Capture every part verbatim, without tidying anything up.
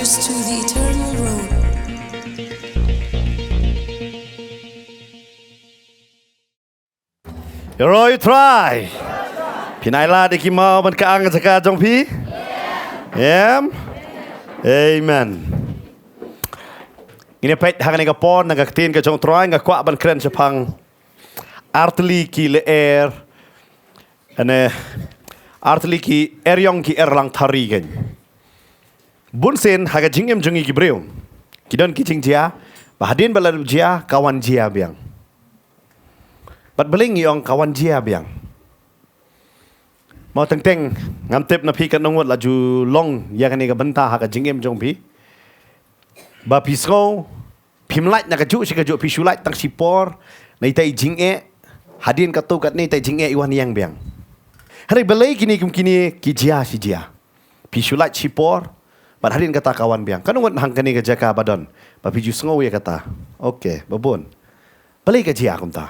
To the eternal road. Ïaroh ïa U Trai. Phin ai lad ïa ki maw ban kylla ka jaka jong phi? Em. Amen. Ngin ïa peit ha kane ka por na ka ktien ka jong U Trai, nga kwah ban kren shaphang artylli ki lyer. Ane, artylli ki eriong ki erlang thari kein. Bunsien ha ka jingim jong ngi ki briew, ki don ki jingjia ba hadien ba la jia ka wan jia biang. Bad balei ngi ong ka wan jia biang? Maw teng teng, ngam tip na phi katno ngut la ju long ïa kane ka bynta ha ka jingim jong phi, ba phi sngew phim lait na kajuh shi kajuh, phi shu lait tang shipor na ita i jingeh. Hadien katto katne ita i jingeh i wan ïeng biang. Hynrei balei kine kum kine ki jia shi jia? Phi shu lait shipor, bad hadien kata ka wan biang. Katno ngut hangkane ka jaka ba don ba phi ju sngew ïa kata? Okay, ba bun. Balei ka jia kumta?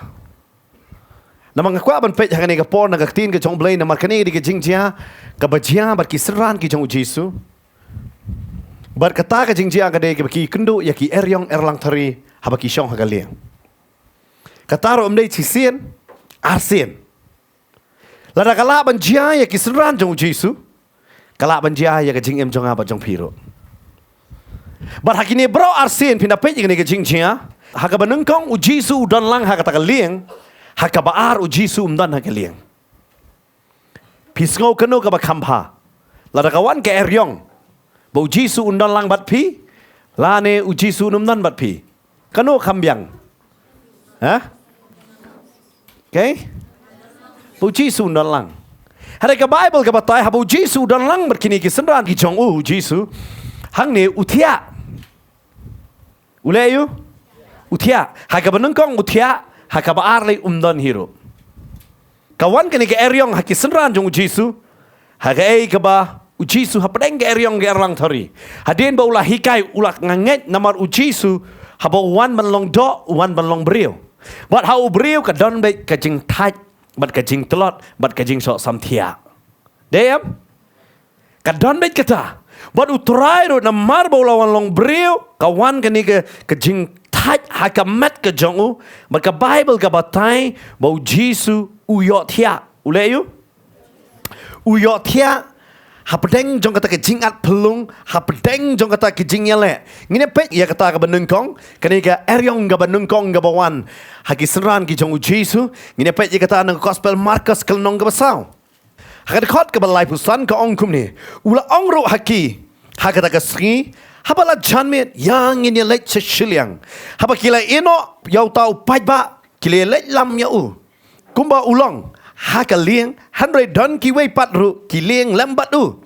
Namar nga kwah ban peit ha kane ka por na ka ktien ka jong U Blei, namar kane ka dei ka jingjia kaba jia bad ki synran ki jong U Jisu. Bad kata ka jingjia ka dei kaba ki kynduh ïa ki eriong erlang thari haba ki shong ha ka lieng. Kata ruh ym dei shisien, arsien. Lada ka lah ban jia ïa ki synran jong U Jisu, ka lah ban jia ïa ka jingim jong nga bad jong phi ruh. Bad ha kine baroh arsien phin da peit ïa kane ka jingjia, ha kaba nyngkong U Jisu u don lang ha kata ka lieng, ha kaba ar U Jisu um don ha ka lieng. Phi sngew kano kaba kham bha? Lada ka wan ka eriong ba U Jisu un don lang bad phi, lane U Jisu un ym don bad phi? Kano kham biang? Ha? Okay? Ba U Jisu un don lang. Hynrei ka Baibl ka batai haba U Jisu u don lang bad kine ki synran ki jong u, U Jisu, hangne u thiah. U leh aiu? U thiah. Ha kaba nyngkong u thiah, ha kaba ar lei um don hi ruh. Ka wan kane ka eriong ha ki synran jong U Jisu, ha kaei kaba U Jisu hapdeng ka eriong ka erlang thari. Hadien ba u la hikai u la ngeit namar U Jisu haba u wan ban long doh, u wan ban long briew. Bad ha u briew ka don beit ka jingthait, bad ka jingtlot, bad ka jingsoh samthiah. Dei em? Ka don beit kata. Bad U Trai ruh namar ba u la wan long briew, ka wan kane ka, ka jingthait ha ka met ka jong u, bad ka Baibl ka batai ba U Jisu u ïohthiah. U leh aiu? U ïohthiah hapdeng jong kata ka jingatphyllung, hapdeng jong kata ka jingïaleh. Ngin ïa peit ïa kata kaba nyngkong, kane ka eriong kaba nyngkong kaba wan ha ki synran ki jong U Jisu. Ngin ïa peit ïa kata na ka Gospel Markos ka lynnong kaba saw. Ha ka dkhot kaba laiphew san ka ong kumne: U la ong ruh ha ki ha kata ka sngi, haba la jan miet, ïa ngin ïa leit sha shiliang. Haba ki la ïehnoh ïa uta u paidbah, ki la ïaleit lam ïa u kumba u long ha ka lieng, hynrei don kiwei pat ruh ki lieng lem bad u.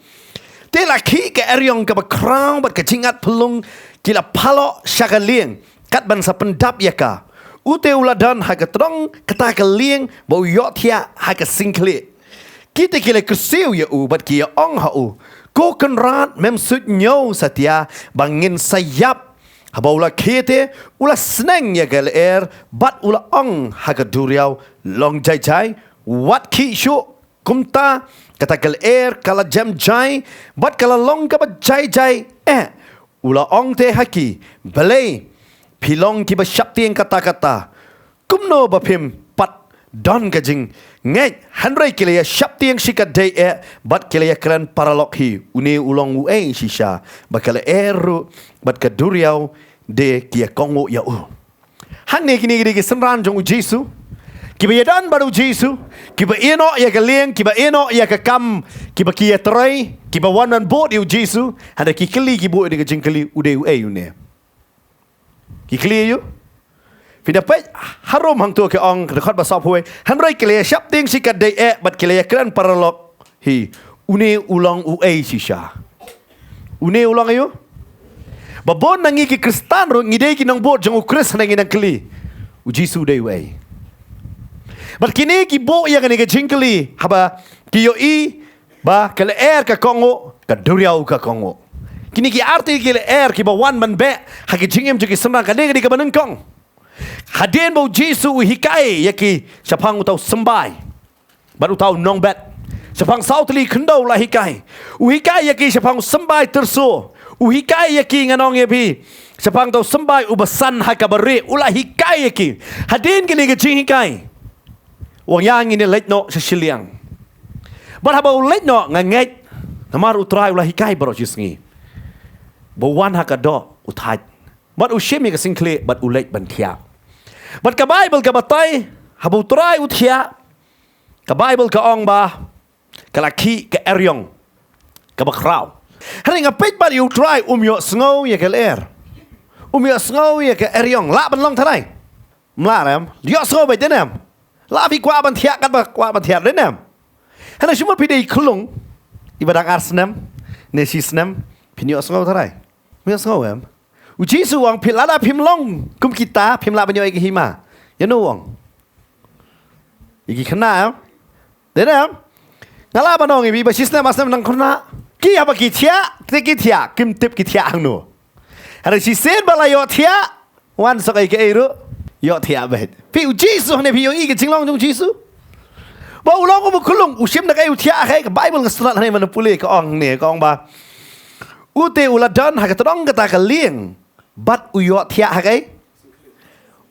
Te la khih ka eriong kaba khraw bad ka jingatphyllung, ki la phaloh sha ka lieng kat ban sa pyndap ïa ka. U te u la don ha ka tdong kata ka lieng ba u ïohthiah ha ka singkhlieh. Ki te ki la kyrsiew ïa u bad ki ïa ong ha u: Ko Kynrad, mem suidñiew satia ba ngin sa ïap. Haba u la khie te, u la sneng ïa ka lyer bad u la ong ha ka duriaw: Long jai jai, wat khih shuh. Kumta kata ka lyer ka la jem jai bad ka la long kaba jai jai eh. U la ong te ha ki: Balei phi long kiba sheptieng katta katta? Kumno ba phim pat don ka jingngeit? Hynrei ki la ïa sheptieng shikatdei eh bad ki la ïa kren paralok hi: Une u long uei shisha ba ka lyer ruh bad ka duriaw de ki ïa kohnguh ïa u? Hangne kine ki dei ki synran jong U Jisu, kiba ïadon bad U Jisu, kiba ïehnoh ïa ka lieng, kiba ïehnoh ïa ka kam, kiba ki ïatrei, kiba wan ban bud ïa U Jisu. Hynrei ki kylli, ki buh ïa ka jingkylli: U dei uei une? Ki kylli ïa u. Phi da peit harum hangto, ka ong ka dkhot ba sawphew wei: Hynrei ki la ïa sheptieng shikatdei eh bad ki la ïa kren paralok hi: Une u long uei shisha? Une u long aiu? Ba bun na ngi ki Khristan ruh ngi dei ki nongbud jong U Khrist, hynrei ngi nang kylli: U Jisu u dei uei? Bad kine ki buh ïa kane ka jingkylli haba ki ïohi ba ka lyer ka kohnguh, ka duriaw ka kohnguh. Kine ki artylli ki lyer kiba wan ban beh ha ki jingim jong ki synran. Kane ka dei kaba nyngkong. Hadien ba U Jisu u hikai ïa ki shaphang uta u symbai bad uta u nongbet, shaphang saw tylli ki khyndew u la hikai. U hikai ïa ki shaphang u symbai tyrso, U hikai ïa ki, ngan ong ïa phi, shaphang uto u symbai uba san ha kaba rieh, u la hikai ïa ki. Hadien kine ki jinghikai, u ong ïa ngin ïa leit noh sha shiliang. Bad haba u leit noh, nga ngeit, namar U Trai u la hikai baroh shi sngi, ba u wan ha ka doh u thait, bad u shim ïa ka singkhlieh bad u leit ban thiah. Bad ka Baibl ka batai, haba U Trai u thiah, ka Baibl ka ong ba ka la khih ka eriong kaba khraw. Hynrei nga peit pat ïa U Trai, um ïohsngew ïa ka lyer, um ïohsngew ïa ka eriong. Lah ban long tharai? Ym lah, em? Ïohsngew beit, dei ne em? Lah phi kwah ban thiah katba kwah ban thiah, dei ne em? Hynrei shu mut phi dei i khyllung iba dang ar snem ne shi snem, phin ïohsngew tharai? Ym ïohsngew, em? U Jisu u ong, phi, lada phim long kum kita, phim lah ban ïoh ïa ka hima. Ïa uno u ong? Ïa ki khynnah, em? Dei ne em? Nga lah ban ong ïa phi ba shi snem ar snem nang khynnah, ki haba ki thiah te ki thiah, kim tip ki thiah hangno. Hynrei shisien ba la ïoh thiah, wan sok ei kaei ruh, ïoh thiah beit. Phi, U Jisu hangne, phi ïohi ka jinglong jong U Jisu? Ba u long uba khyllung, u shim da kaei, u thiah ha kaei? Ka Baibl nga sngewtynnat hangne, ban pule, ka ong hangne, ka ong ba u te u la don ha ka tdong kata ka lieng, bad u ïoh thiah ha kaei?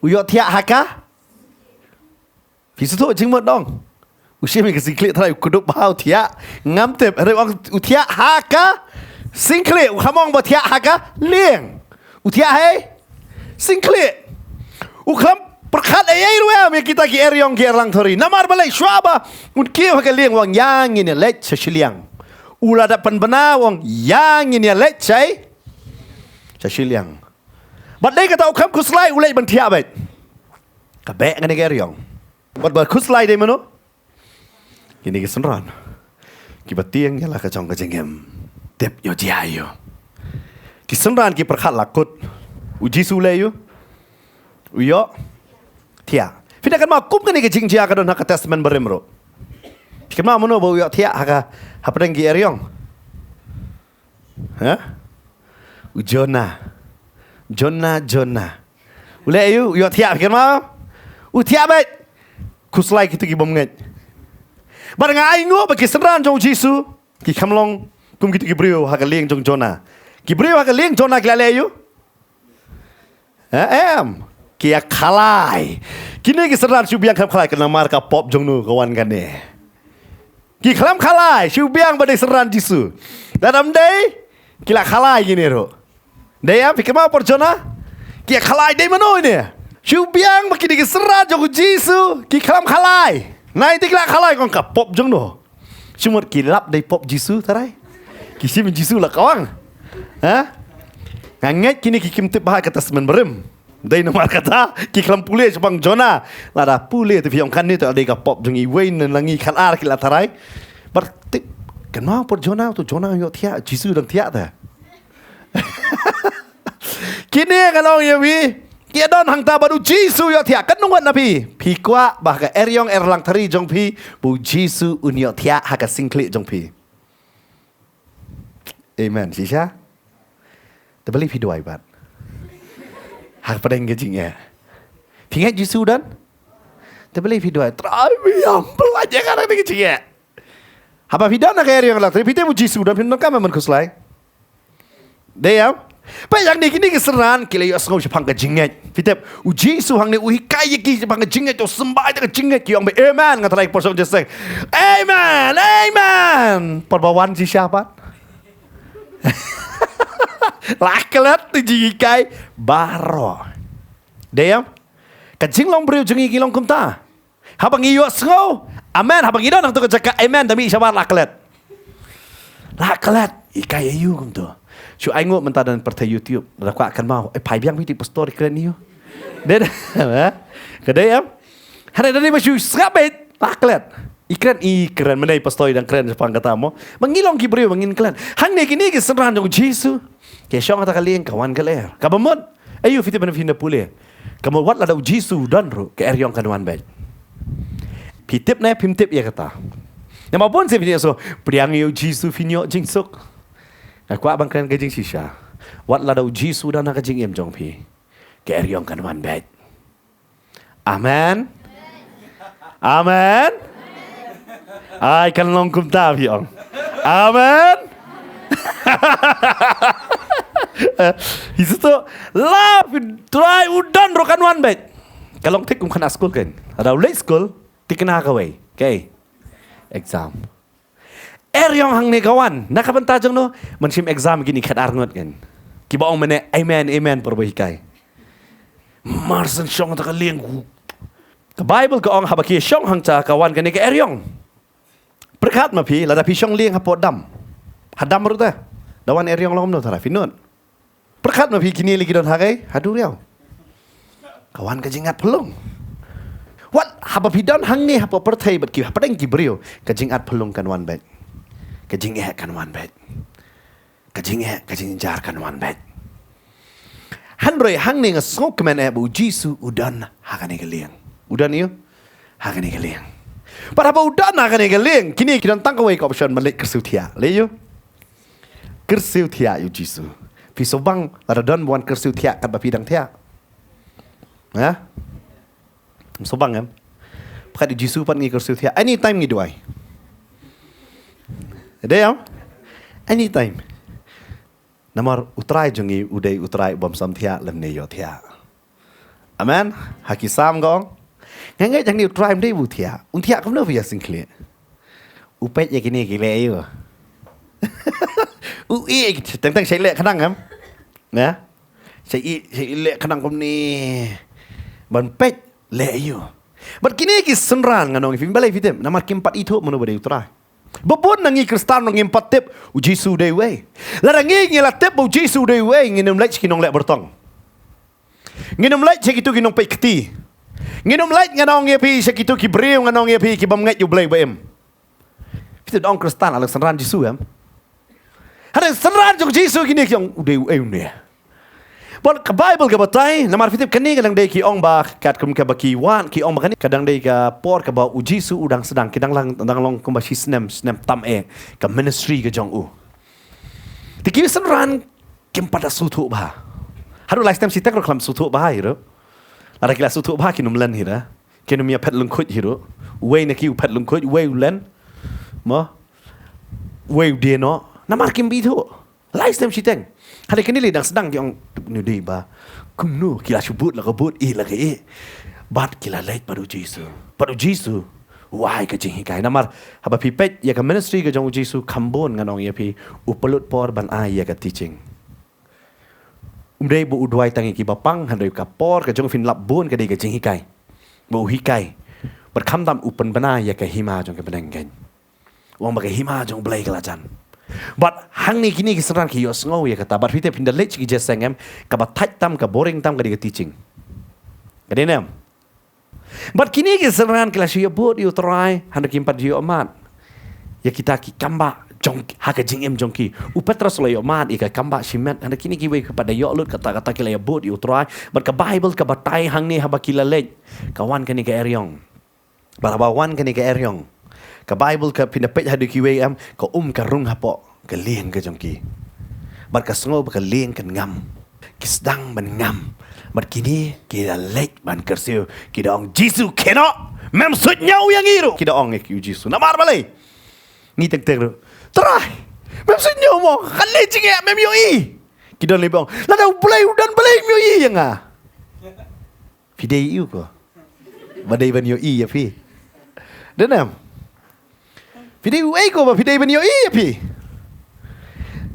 U ïoh thiah ha ka Phi sngewthuh jingmut, dong? U shim ïa ka singkhlieh, trai, u kdup bha, u thiah. Ngam tip, hynrei u ong u thiah ha ka singkhlieh. U khlem ong ba thiah ha ka lieng. U thiah ha singkhlieh. U khlem pyrkhat ei ei ruh em ïa kita ki eriong ki erlang thari. Namar balei? Shuwa ba un kiew ha ka lieng u ong ïa ngin ïa leit sha shiliang. U la dep pynbna, u ong ïa ngin ïa leit sha, sha shiliang. Bad dei kata u khlem khuslai, u leit ban thiah beit. Ka beh kane ka eriong. Wat ba khuslai dei mano? Kine ki synran kiba tieng ïa la ka jong ka jingim. Tip ïoh jia ïoh. Ki synran ki pyrkhat la kut. U Jisu leh ïoh, u ïoh thiah. Phi da kynmaw kum kane ka jingjia ka don ha ka Testament Barim ruh. Phi kynmaw mano ba u ïoh thiah ha ka, hapdeng ki eriong? Ha? U Jonah. Jonah, Jonah. U leh ïoh, u ïoh thiah, phi kynmaw? U thiah beit. Khuslai kito ki bym ngeit. Bad nga ai nguh ba ki synran jong u Jisu ki khlem long kum kito ki briew ha ka lieng jong Jonah. Ki briew ha ka lieng Jonah ki la leh ïoh? Eh, em. Ki ïa khalai. Kine ki synran shu biang khlem khalai, ka namar ka pop jong no ka wan kane. Ki khlem khalai, shu biang ba dei synran Jisu. Lada ym dei, ki la khalai kine ruh. Dei em, phi kynmaw por Jonah? Ki ïa khalai, dei mano ine? Shu biang ba kine ki synran jong u Jisu ki khlem khalai. Nai te ki la khalai, kong ka pop jong no. Shu mut ki lap dei pop Jisu, trai. Ki shim Jisu la kawang. Ha? Nga ngeit kine ki kim tip bha ka Testament Barim. Dei namar kata ki khlem pule shaphang Jonah. Lada pule te phi ong kane te dei ka pop jong iwei na ngi khatar ki la tharai. Bad tip, kynmaw por Jonah, to Jonah ïoh thiah, Jisu dang thiah te. Kine ka long ïa phi. Ki don hangta bad u Jisu ïoh thiah. Kan nong wat na phi. Phi kwah ba ka eriong erlang thari jong phi, ba u Jisu un ïoh thiah ha ka singkhlieh jong phi. Amen. Shisha. Te balei phi duwai pat? Ha pdeng ka jingeh. Phi ngeit Jisu don? Te balei phi duwai? Trai, phi ïam pynlait ïa ka dang ka jingeh. Haba phi don ha ka eriong erlang thari, phi tip u Jisu don, phin don kam ban khuslai? Dei em? Peit hangne kine ki synran ki la ïohsngew shaphang ka jingngeit. Phi tip, u Jisu hangne u hikai ïa ki shaphang ka jingngeit, u symbai da ka jingngeit, ki ong ba amen, nga trai por shong jingeh. Amen, amen. Por ba wan shisha pat. La klet te jinghikai baroh. Dei em? Ka jinglong briew jong ngi ki long kumta. Haba ngi ïohsngew amen, haba ngi don hangto ka jaka amen, da mih shabar la klet. La klet, hikai aïu kumto. Shu ai nguh mynta don pyrthei YouTube, da kwah kynmaw, eh, phai biang phi te pastor i kren aïu. Dei, dei, ha? Ka dei em? Hynrei da dei ba shu sngap beit, la klet. I kren, i kren, mynne pastor i dang kren shaphang kata mo. Ba ngi long ki briew ba ngin klet. Hangne kine ki synran jong u Jisu ki shong ha kata ka lieng, ka wan ka lyer. Kaba mut, aïu phi tip ban phin da pule. Ka mut wat lada u Jisu u don ruh, ka eriong kan wan beit. Phi tip ne phim tip ïa kata? Namar bun sien phin ïa so, pdiang ïa u Jisu phin ïoh jingsuk. Nga kwah ban kren ka jingshisha. Wat lada u Jisu u don ha ka jingim jong phi, ka eriong kan wan beit. Amen. Amen. Ai, kan long kumta phi ong. Amen. Hi sngewthuh, la phi trai u don ruh kan wan beit. Ka long thik kum khynnah skul kein. Lada u leit skul, thikna kawei. Kaei? Exam. Eriong hangne ka wan. Na ka bynta jong no, mynshem exam kine khatar ngut kein. Kiba ong mynne, amen, amen, para ba hikai. Mar shen shong ha ka lieng. Ka Bible ka ong haba ki shong hangta ka wan kane ka eriong. Pyrkhat ma phi, lada phi shong lieng hapoh dam. Ha dam ruh te. Da wan eriong lom no tara phi nud. Pyrkhat ma phi kine lei ki don ha kaei, ha duriaw. Ka wan ka jingat phyllung. Wat, haba phi don hangne hapoh pyrthei bad ki hapdeng ki briew, ka jingat phyllung kan wan beit. Ka jingeh kan wan beit. Ka jingeh, ka jingjar kan wan beit. Hynrei hangne nga sngewkmen eh ba u Jisu u don ha kane ka lieng. U don ïa u ha kane ka lieng. Pat haba u don ha kane ka lieng, kine ki don tang kawei ka option, ban leit kyrsiew thiah. Lei ïa u. Kyrsiew thiah ïa u Jisu. Phi sngewbang lada don ba wan kyrsiew thiah katba phi dang thiah? Ha? Sngewbang em? Pyrkhat ïa u Jisu pat ngi kyrsiew thiah. Anytime ngi duwai. Dei em? Anytime. Namar u Trai jong ngi u dei u Trai u bym sam thiah lymne ïoh thiah. Amen. Ha ki Salm ka ong, nga ngeit hangne u Trai um dei ba u thiah. Un thiah kumno phi ïa sngewkhlieh? U peit ïa kine ki leh ïa u. U ïeh teng teng shait leh khnang em. Na? Shait ïeh, shait leh khnang kumne. Ban peit leh ïa u. Bad kine ki synran ngan ong ïa phi, balei phi tip? Namar kim pat ithuh mano ba dei u Trai. Ba bun na ngi Khristan ruh ngim pat tip u Jisu u dei uei. Lada ngi ngi la tip ba u Jisu u dei uei, ngin ym leit sha ki nongleh byrtong. Ngin ym leit sha kito ki nongpeit kti. Ngin ym leit, ngan ong ïa phi, sha kito ki briew, ngan ong ïa phi, ki bym ngeit ïa u Blei ba im. Phi tip, da ong Khristan, la dang synran Jisu em. Hynrei synran jong Jisu kine ki ong u dei uei une. Bad ka Bible ka batai, namar phi tip kane ka dang dei, ki ong ba katkum kaba ki wan, ki ong ba kane ka dang dei ka por kaba u Jisu u dang sdang, ki dang lang, dang long kumba shi snem, snem tam eh ka ministry ka jong u. Te ki synran kim pat da sngewthuh bha. Haduh lai snem shiteng ruh khlem sngewthuh bha hi ruh. Lada ki la sngewthuh bha kin ym len hi ruh. Kin ym ïa phet lyngkhuid hi ruh. Uwei na ki u phet lyngkhuid, uwei u len. Mo. Uwei u die noh. Namar kim ithuh. Lai snem shiteng. Hynrei kine lei dang sdang ki ong, ne dei ba kumno, ki la shu bud la ka bud, ïeh la ka ïeh. Bad ki la leit bad u Jisu. Bad u Jisu u ai ka jinghikai. Namar haba phi peit ïa ka ministry ka jong u Jisu kham bun, ngan ong ïa phi, u pynlut por ban ai ïa ka teaching. Um dei ba u duwai tang ïa kiba pang, hynrei ka por ka jong u, phin lap bun, ka dei ka jinghikai. Ba u hikai. Bad khamtam u pynbna ïa ka hima jong ka bneng kein. U ong ba ka hima jong u Blei ka la jan. Bad hangne kine ki synran ki ïohsngew ïa kata. Bad phi tip, phin da leit sha ki jeseng em, kaba thait tam, ka boring tam ka dei ka teaching. Ka dei ne em? Bad kine ki synran ki la shu ïa bud ïa u Trai, hynrei kim pat ju ïoh mad ïa kita ki kambah jong, ha ka jingim jong ki. U Petros u la ïoh mad ïa ka kambah shimet, hynrei kine kiwei ki pat da ïoh lut kata, kata ki la ïa bud ïa u Trai. Bad ka Bible ka batai hangne haba ki la leit, ka wan kane ka eriong. Bad haba wan kane ka eriong, ka Bible ka, phin da peit haduh kiwei em, ka um ka rung hapoh ka lieng ka jong ki. Bad ka sngew ba ka lieng kan ngam. Ki sdang ban ngam. Bad kine ki da leit ban kyrsiew, ki da ong, Jisu, khie noh, mem suidñiew ïa ngi ruh, ki da ong ïa u Jisu. Namar balei? Ngi teng teng ruh, Trai, mem suidñiew mo, kane jingeh mem ïohi. Ki don lei ba ong, lada u Blei u don, balei mem ïohi ïa nga? Phi dei ïa u ko? Ba dei ban ïohi ïa phi. Dei ne em? Phi dei uei ko ba phi dei ban ïohi ïa phi?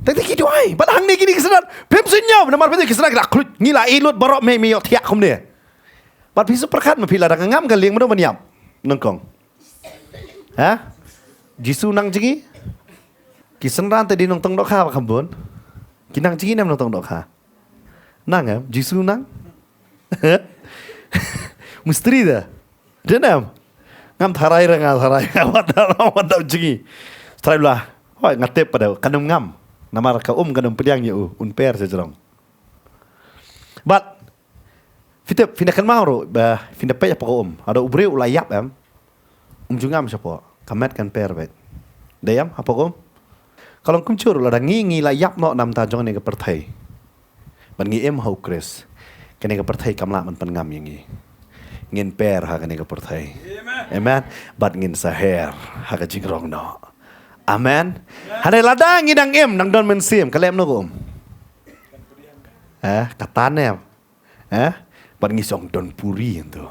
Tang te ki duwai. Bad hangne kine ki synran, phim suidñiew, namar phi dei ki synran ki la khluit. Ngi la ïeh lut baroh, me me ïoh thiah kumne. Bad phi shu pyrkhat ma phi, lada ka ngam ka lieng, mano ban ïap? Nyngkong. Ha? Jisu nang jngi? Ki synran te dei nongtong dohkha ba kham bun. Ki nang jngi ne em nongtong dohkha? Nang em, Jisu nang? Mistri da. Dei ne em? Ngam tharai ra nga tharai, nga wat da, wat da jngi. Tharai bla. Hoi, nga tip pat da kan ym ngam. Namar ka um kan ym pdiang ïa u, un per sha jrong. Bad phi tip, phin da kynmaw ruh ba phin da peit hapoh ka um. Lada u briew u la ïap em, um ju ngam shapoh, ka met kan per beit. Dei em, hapoh ka um? Ka long kumjuh ruh lada ngi, ngi la ïap noh na bynta jong kane ka pyrthei, bad ngi im ha u Khrist, kane ka pyrthei kam lah ban pynngam ïa ngi. Ngin per ha kane ka pyrthei. Amen. Bad ngin sa her ha ka jingrong noh. Amen. Hynrei lada ngi dang im, dang don mynsiem, ka leh kumno ka um? Eh, ka tan em. Eh, bad ngi song don puri ento.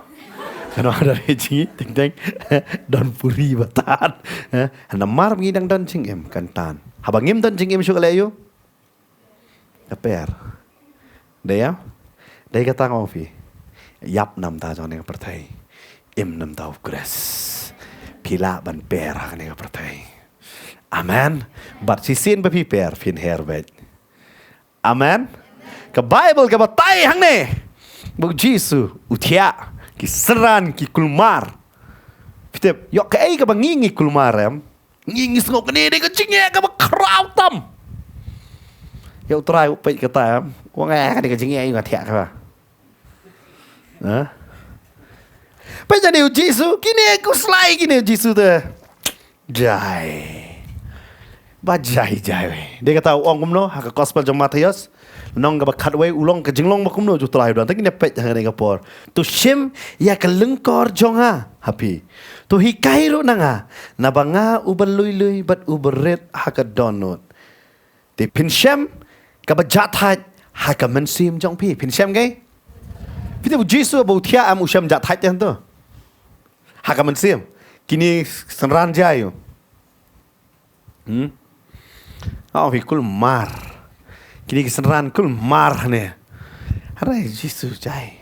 Kano ada re jingi, teng teng. Don puri ba tan. Eh, namar ngi dang don jingim kan tan. Haba ngim don jingim shuh ka leh aiu? Ka per. Dei ya? Dei kata nga ong phi. Ïap namar ta jong kane ka pyrthei. Im namar ta u Khrist. Phi lah ban per ha kane ka pyrthei. Amen. Bad shisien ba phi per phin her beit. Amen. Ka Bible ka batai hangne ba u Jisu u thiah ki synran ki kulmar. Phi tip, ïoh kaei kaba ngi ngi kulmar em? Ngi ngi sngewkmen dei ka jingeh kaba khraw tam. Ïa u Trai u peit kata em. Ong eh, ka dei ka jingeh ïa nga thiah kaba. Ha? Peit ïa u Jisu, kine khuslai kine u Jisu te. Jai. Ba jai jai wei. Dei kata u ong kumno ha ka gospel jong Mathaios. Nong kaba khatwei u long ka jinglong ba kumno ju Trai u don. Te ngin ïa peit ha kane ka por. To shim ïa ka lyngkor jong nga ha phi. To hikai ruh na nga. Naba nga uba lui lui bad uba rit ha ka dohnud. Te phin shem kaba jahthait ha ka mynsiem jong phi. Phin shem kaei? Phi tip u Jisu ba u thiah em u shem jahthait te hangto. Ha ka mynsiem. Kine synran jai u. Hmm? Ong phi kulmar. Kine ki synran kulmar ne. Hynrei Jisu jai.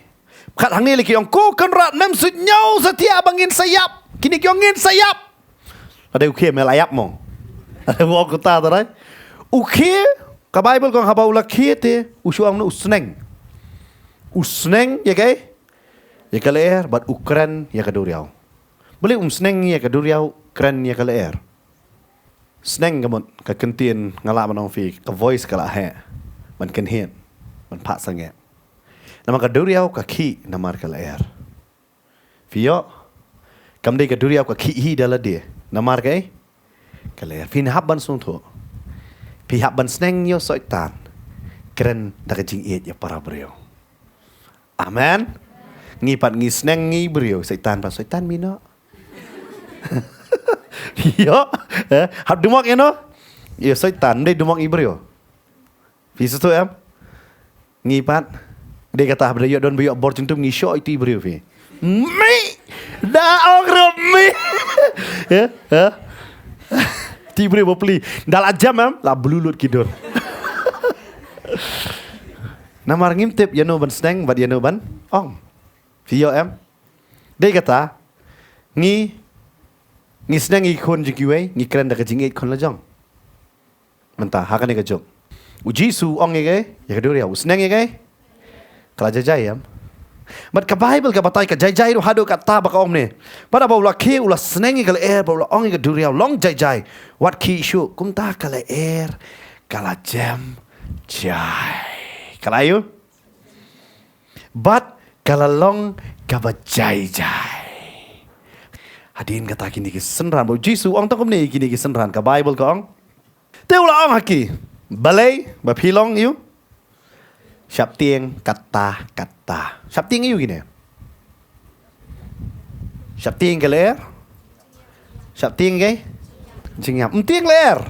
Kat hangne lei ki ong ko Kynrad mem suidñiew satia ba ngin sa ïap. Kine ki ong ngin sa ïap. Lada u khie me la ïap mo. Lada u ong kata trai. U khie, ka Bible ka ong haba u la khie te, u shu ong u sneng. U sneng ïa kaei? Ïa ka lyer, bad u kren ïa ka duriaw. Balei um sneng ïa ka duriaw, kren ïa ka lyer? Sneng ka mut, ka kyntien nga lah ban ong phi, ka voice ka la heh. Ban kynhied, ban phah sangeh. Namar ka duriaw ka khih, namar ka lyer. Phi ïoh, kam dei ka duriaw ka khih hi da lade. Namar kaei? Ka lyer. Phin hap ban sngewthuh. Phi hap ban sneng ïa u Soitan. Kren da ka jingïeit ïa para briew. Amen. Ngi pat ngi sneng ngi briew, Soitan pat Soitan mih noh. Ïoh, eh, hap dumok ïa no? Ïa Soitan, ym dei dumok i briew. Phi sngewthuh em? Ngi pat. Dei kata haba ïoh don ba ïoh bor jingtum ngi shoh ïa i briew phi. Mih. Da ong ruh mih. Ya, ya. I briew ba pli. Da la jam em, la blulut ki dur. Namar ngim tip ïa no ban sneng bad ïa no ban ong. Phi ïoh em? Dei kata ngi, ngi sneng ïa ki khun jong kiwei, ngi kren da ka jingïeit khun la jong. Mynta ha kane ka juk. U Jisu u ong ïa kaei? Ïa ka duriaw. U sneng ïa kaei? Ka la jai jai em. Bad ka Bible ka batai ka jai jai ruh haduh katta ba ka ong ne. Bad haba u la khie u la sneng ïa ka lyer bad u la ong ïa ka duriaw long jai jai. Wat khih shuh kumta ka lyer ka la jem jai. Ka la ïoh? Bad ka la long kaba jai jai. Hadien kata kine ki synran ba u Jisu u ong tang kumne kine ki synran ka Bible ka ong. Te u la ong ha ki. Balei ba phi long ïa u shaptieng katta katta. Shaptieng ïa u kine. Shaptieng ka lyer. Shaptieng kaei? Jingïap. Ym tieng lyer.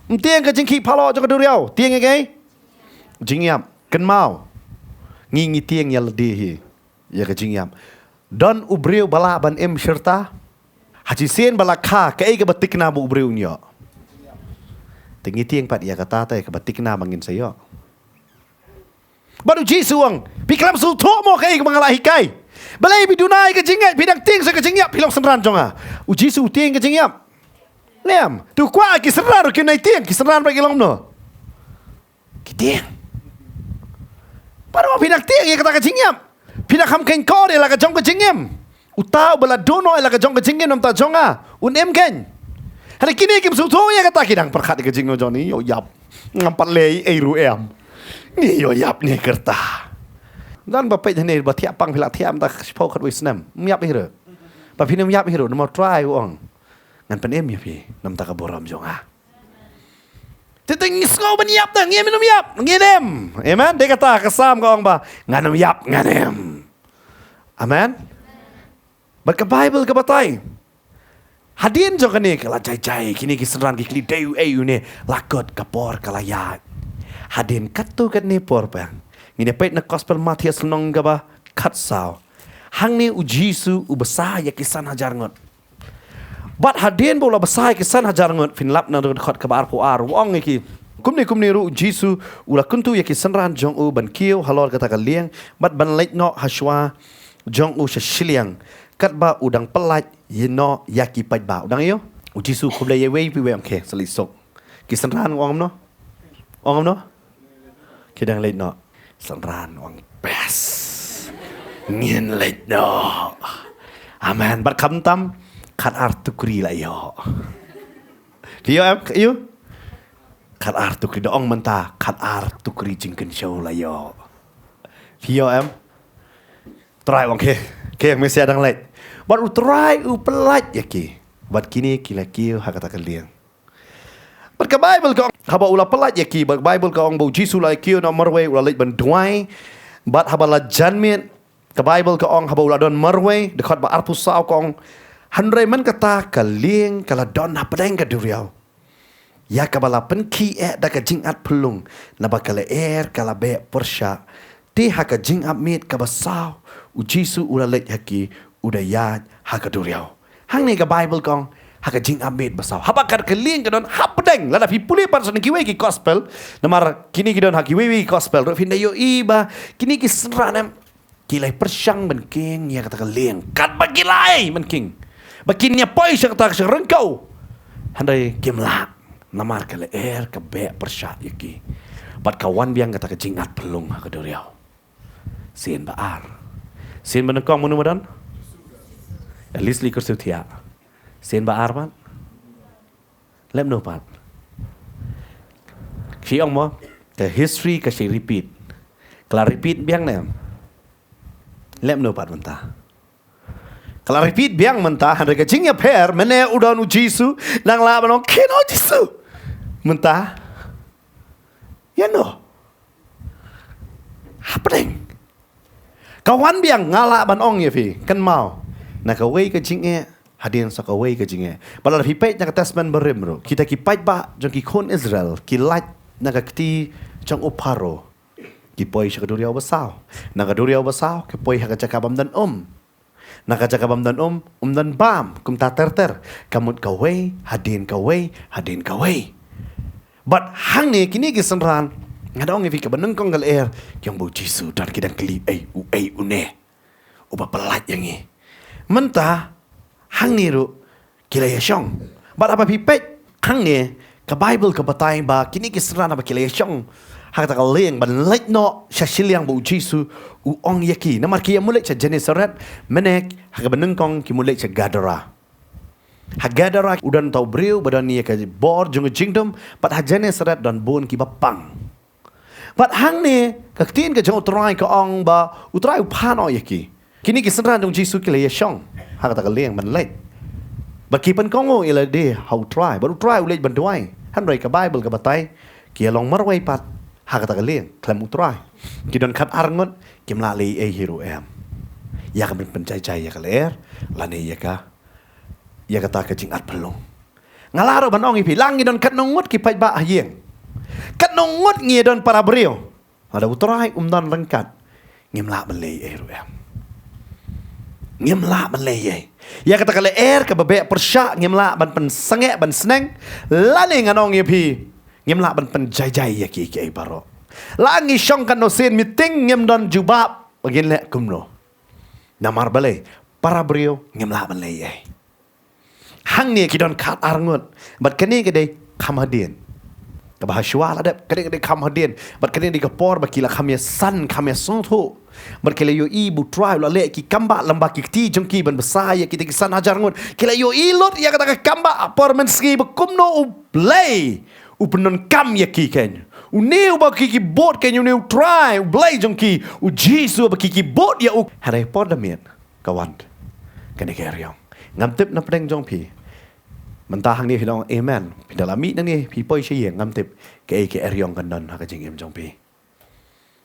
Ym tieng ka jingkhih paloh jong ka duriaw. Tieng ïa kaei? Jingïap. Kynmaw. Ngi ngi tieng ïa lade hi. Ïa ka jingïap. Don u briew ba lah ban im shirta? Ha shisien ba la kha kaei kaba tikna ba u briew un ïoh? Te ngi tieng pat ïa kata te kaba tikna ba ngin sa ïoh. Bad u Jisu u ong, phi khlem sngewthuh mo kaei kaba nga la hikai? Balei phi duna ïa ka jingngeit, phi dang tieng sa ka jingïap, phi long synran jong nga. U Jisu u tieng ka jingïap? Ngam. Te u kwah ki synran ruh kin nai tieng, ki synran ba ki long kumno? Ki tieng. Baroh phi dang tieng ïa kata ka jingïap. Phi dang kham khein kor ïa la ka jong ka jingim. Uta uba la duh noh ïa la ka jong ka jingim namar ta jong nga un im khein. Hynrei kine kim sngewthuh ïa kata, ki dang pyrkhat ïa ka jingim jong ngi, ïoh ïap. Ngam pat leh ei ruh em. Ngi ïoh ïap ne kyrta. Don ba peit hangne ba thiah pang phi la thiah mynta shiphew khatwei snem. Ym ïap hi ruh. Ba phin ym ïap hi ruh namar u Trai u ong, ngan pynim ïa phi namar ta ka burom jong nga. Te te ngi sngew ban ïap te, ngim nym ïap, ngim nym. Amen. Dei kata ka Salm ka ong ba ngan nym ïap, ngan nym. Amen. Bad ka Bible ka batai, hadien jong kane ka la jai jai, kine ki synran ki kylli dei uei une, la kut ka por ka la ïaid. Hadien katto katne por pat Ngin ïa peit na Gospel Mathaios lynnong kaba khatsaw. Hangne u Jisu u bsa ïa ki san hajar ngut. Bad hadien ba u la bsa ïa ki san hajar ngut, phin lap na dkhot kaba arphew ar, u ong ïa ki: Kumne kumne ruh u Jisu u la kyntu ïa ki synran jong u ban kiew halor kata ka lieng bad ban leit noh ha shuwa jong u sha shiliang, katba u dang pyllait ïa noh ïa ki paidbah. U dang ïoh? U Jisu khublei ïa iwei pa iwei, ong, okay, sa leit suk. Ki synran ong kumno? Ong kumno? Ki dang leit noh. Synran ong, best, ngin leit noh. Amen. Bad khamtam, khatar tukri la ïoh. Phi ïoh em? Ïoh? Khatar tukri, da ong mynta, khatar tukri jingkynshew la ïoh. Phi ïoh em? Trai ong, okay, okay, Messiah dang leit. Bad u Trai u pyllait ïa ki. Bad kine ki la kiew ha kata ka lieng. Bad ka Baibl ka ong, haba u la pyllait ïa ki, bad ka Baibl ka ong ba u Jisu u la kiew noh marwei, u la leit ban duwai. Bad haba la jan miet, ka Baibl ka ong, haba u la don marwei, dkhot ba arphew saw ka ong: Hynrei man kata ka lieng ka la don hapdeng ka duriaw, ïa kaba la pynkhih eh da ka jingat phyllung, naba ka lyer ka la beh pyrshah. Te ha ka jingap miet kaba saw, u Jisu u la leit ha ki, u da ïaid ha ka duriaw. Hangne ka Baibl ka ong, ha ka jingap miet ba saw. Haba kata ka lieng ka don hapdeng, lada phi pule pat sha kiwei ki Gospel, namar kine ki don ha kiwei wei ki Gospel ruh, phin da ïohi ba kine ki synran em, ki la pyrshang ban kheiñ ïa kata ka lieng, katba ki la ai ban kheiñ ba kin ïa poi sha kata ka ryngkew. Hynrei kim lah, namar ka lyer ka beh pyrshah ïa ki. Bad ka wan biang kata ka jingat phyllung ha ka duriaw. Sien ba ar. Sien ba nyngkong mano ba don? Elizabeth Curtis thiah. Sien ba ar pat? Lem no pat? Phi ong mo, ka history ka shi repeat. Ka la repeat biang ne? Lem no pat mynta? Ka la repeat biang mynta, hynrei ka jingïapher, mynne u don u Jisu, nang lah ban ong, kin ong Jisu. Mynta, ïa no? Hapdeng. Ka wan biang, nga lah ban ong ïa phi, kynmaw, na kawei ka jingeh hadien sa kawei ka jingeh. Bad lada phi peit na ka Testament Barim ruh, kita ki paidbah jong ki khun Israel ki lait na ka kti jong u Pharaoh, ki poi sha ka duriaw basaw. Na ka duriaw basaw ki poi ha ka jaka bym don um. Na ka jaka bym don um, um don bam, kumta ter ter. Ka mut kawei hadien kawei hadien kawei. Bad hangne kine ki synran, nga da ong ïa phi, kaba nyngkong ka lyer, ki ong ba u Jisu, don ki dang kylli, ei, uei une uba pyllait ïa ngi? Mynta hangne ruh ki la ïashong. Bad haba phi peit hangne, ka Baibl ka batai ba kine ki synran haba ki la ïashong ha kata ka lieng ban leit noh sha shiliang ba u Jisu u ong ïa ki, namar ki ïa mut leit sha Genesaret, mynne ha kaba nyngkong ki mut leit sha Gadara. Ha Gadara u don uta u briew ba don ïa ka bor jong ka jingdum, bad ha Genesaret don bun kiba pang. Bad hangne, ka ktien ka jong u Trai ka ong ba u Trai u phah noh ïa ki. Kine ki synran jong u Jisu ki la ïashong ha kata ka lieng ban leit. Bad ki pynkohnguh ïa lade ha u Trai, bad u Trai u leit ban duwai. Hynrei ka Baibl ka batai, ki ïalong marwei pat ha kata ka lieng khlem u Trai. Ki don khatar ngut, kim lah leh ei ei hi ruh em. Ïa ka ban pynjai jai ïa ka lyer lane ïa ka, ïa kata ka jingat phyllung. Nga lah ruh ban ong ïa phi, lah ngi don katno ngut ki paidbah ha ïing, katno ngut ngi don para briew, lada u Trai um don ryngkat, ngim lah ban leh ei ei ruh em. Ngim lah ban leh ei ei. Ïa kata ka lyer kaba beh pyrshah ngim lah ban pynsangeh ban sneng, lane ngan ong ïa phi, ngim lah ban pynjai jai ïa kiei kiei baroh. Lah ngi shong katno sien meeting, ngim don jubab ba ngin leh kumno. Namar balei? Para briew ngim lah ban leh ei ei. Hangne ki don khatar ngut. Bad kane ka dei kham hadien. Kaba ha shuwa la dep, kane ka dei kham hadien. Bad kane ka dei ka por ba ki la kham ïasan, kham ïasngewthuh. Bad ki la ïohi ba u Trai u la leh ki kam ba lyngba ki kti jong ki ban bsa ïa kita ki san hajar ngut. Ki la ïohi lut ïa kata ka kam ba ha por mynsngi ba kumno U Blei u pyndonkam ïa ki, keiñ. Une uba ki, ki bud, keiñ, une u Trai, U Blei jong ki, u Jisu uba ki, ki bud ïa u. Hynrei por da miet, ka wan kane ka eriong. Ngam tip na pdeng jong phi. Mynta hangne phi la ong amen, phi da la mih nangne, phi poi sha ïing, ngam tip kaei ka eriong kan don ha ka jingim jong phi.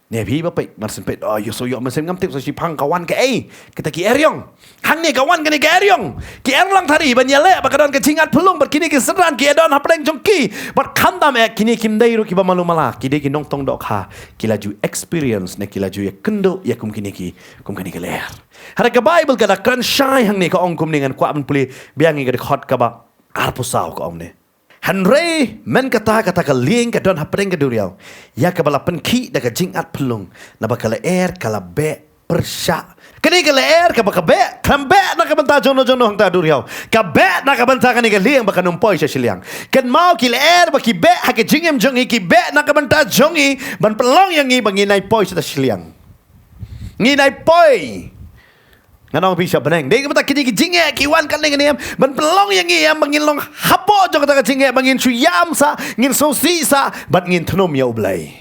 Ne phi ba peit, mar syn peit, oh, ïoh so ïoh, mar syn ngam tip sa shiphang ka wan kaei kata ki eriong. Hangne ka wan kane ka eriong. Ki erlong thari ban ïaleh ba ka don ka jingat phyllung bad kine ki synran ki ïadon hapdeng jong ki. Bad khamtam eh kine kim dei ruh kiba malu mala, ki dei ki nongtong dohkha, ki la ju experience ne ki la ju ïakynduh ïa kum kine ki, kum kane ka lyer. Hynrei ka Bible ka da kren shai hangne, ka ong kumne, ngan kwah ban pule biang ïa ka dkhot kaba arphew saw, ka ong ne. Hynrei mynta kata, kata ka lieng ka don hapdeng ka duriaw, ïa kaba la pynkhih da ka jingat phyllung, naba ka lyer ka la beh pyrshah. Kane ka lyer kaba ka beh, kam beh na ka bynta jongno jongno hangta duriaw. Ka beh na ka bynta kane ka lieng ba kan ym poi sha shiliang. Kynmaw, ki lyer ba ki beh ha ka jingim jong ngi, ki beh na ka bynta jong ngi, ban pynlong ïa ngi ba ngin nai poi sha shiliang. Ngin nai poi. Ngan ong phi sha bneng. Dei kata kine ki jingeh ki wan kane kane em ban pynlong ïa ngi em ba ngin long hapoh jong kata ka jingeh, ba ngin shu ïam sa, ngin sngewsih sa, bad ngin thnum ïa U Blei.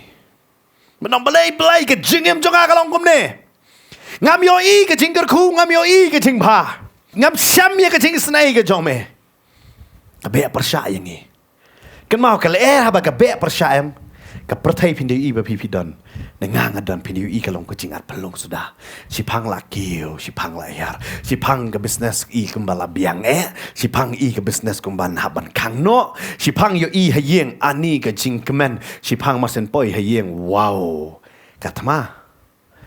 Ban ong, Blei, Blei, ka jingim jong nga ka long kumne. Ngam ïohi ka jingkyrkhu, ngam ïohi ka jingbha. Ngam shem ïa ka jingisynei ka jong me. Ka beh pyrshah ïa ngi. Kynmaw, ka lyer haba ka beh pyrshah em, ka pyrthei phin da ïohi ba phi phi don, ne nga nga don, phin da ïohi ka long ka jingat phyllung suda. Shiphang la kiew, shiphang la hiar, shiphang ka business i kumba la biang eh, shiphang i ka business kumba hap ban khang noh, shiphang ïohi ha ïing ani ka jingkmen, shiphang mar syn poi ha ïing, wow, ka thma.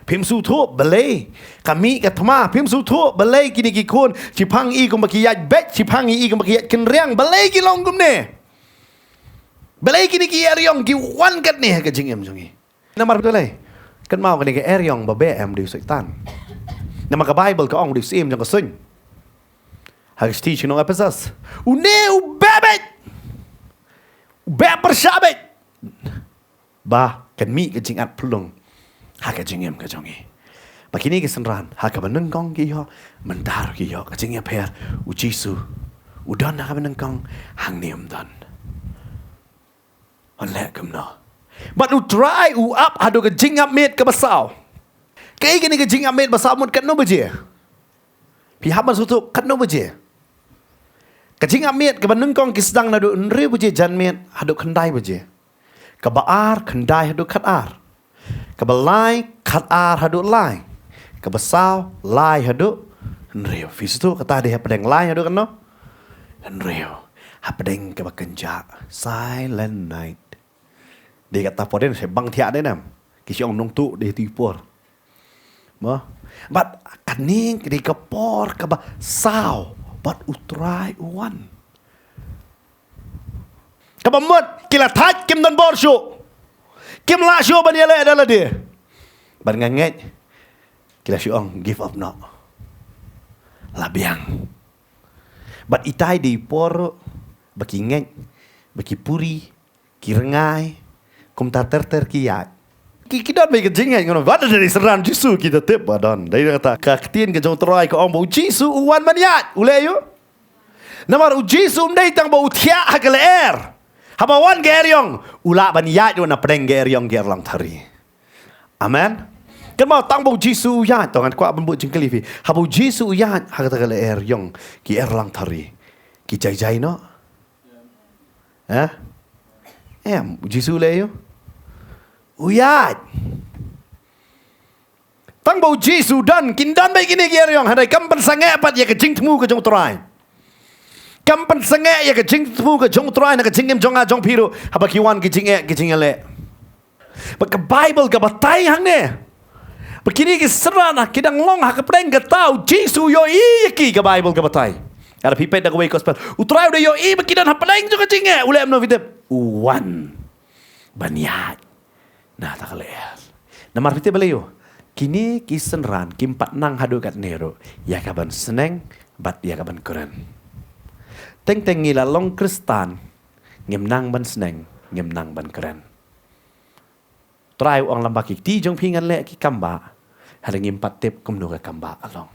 Phim sngewthuh balei ka mih ka thma, phim sngewthuh balei kine ki khun shiphang i kumba ki ïaid beit, shiphang i kumba ki ïaid kynriang, balei ki long kumne? Balei kine ki eriong ki wan katne ha ka jingim jong ngi? Namar balei? Kynmaw, kane ka eriong ba beh em dei u Soitan. Namar ka Bible ka ong dei u syiem jong ka suiñ. Ha ka shithi sha ki nong Ephesus, une u beh beit, u beh pyrshah beit. Ba kan mih ka jingat phyllung ha ka jingim ka jong ngi. Ba kine ki synran ha kaba nyngkong ki ïoh, mynta ruh ki ïoh ka jingïapher. U Jisu u don ha kaba nyngkong, hangne um don. Un leh kumno? Bad U Trai u ap haduh ka jingïapmiet kaba saw. Kaei kane ka jingïapmiet ba saw mut, katno baje? Phi hap ban sngewthuh katno baje. Ka jingïapmiet kaba nyngkong ki sdang naduh hynriew baje janmiet haduh khyndai baje. Kaba ar khyndai haduh khatar. Kaba lai khatar haduh lai. Kaba saw lai haduh hynriew. Phi sngewthuh kata dei hapdeng lai haduh katno? Hynriew. Hapdeng kaba kynjah, silent night. Dei kata por dei, sa bang thiah dei nam. Ki shu ong nongtuh dei tu por. Mo? Bad kane ka dei ka por kaba saw bad U Trai u wan. Kaba mut ki la thait, kim don bor shuh. Kim lah shuh ban ïaleh da lade. Bad nga ngeit ki la shu ong, give up noh. La biang. Bad itai dei por ba ki ngeit, ba ki puri, ki rngai, kumta ter ter ki ïaid. Ki, ki don beit ka jingngeit, ngan ong, wat da dei synran Jisu kita tip ba don. Dei kata ka ktien ka jong U Trai ka ong ba U Jisu u wan ban ïaid. U leh aïu? Namar U Jisu um dei tang ba u thiah ha ka lyer. Haba wan ka eriong, u lah ban ïaid ruh na pdeng ka eriong ka erlong thari. Amen. Kynmaw, tang ba U Jisu u ïaid, to ngan kwah ban buh jingkylli phi. Haba U Jisu u ïaid ha kata ka lyer eriong ki erlong thari, ki jai jai noh? Ha? Em, U Jisu u leh aïu? U ïaid. Tang ba U Jisu u don, kin don beit kine ki eriong, hynrei kam pynsangeh pat ïa ka jingthmu ka jong U Trai. Kam pynsangeh ïa ka jingthmu ka jong U Trai na ka jingim jong nga jong phi ruh, haba ki wan ki jingeh ki jingïaleh. Bad ka Bible ka batai hangne ba kine ki synran ki dang long ha ka pdeng kata, U Jisu u ïohi ïa ki, ka Bible ka batai. Lada phi peit da kawei gospel, U Trai u da ïohi ba ki don ha pdeng jong ka jingeh, u leh kumno phi tip? U wan ban ïaid na kata ka lyer. Namar phi tip balei? Kine ki synran kim pat nang haduh katne ruh ïa ka ban sneng bad ïa ka ban kren. Teng teng ngi la long Khristan, ngim nang ban sneng, ngim nang ban kren. Trai u ong, lem bad ki kti jong phi ngan leh ki kam bah. Hynrei ngim pat tip kumno ka kam bah ka long.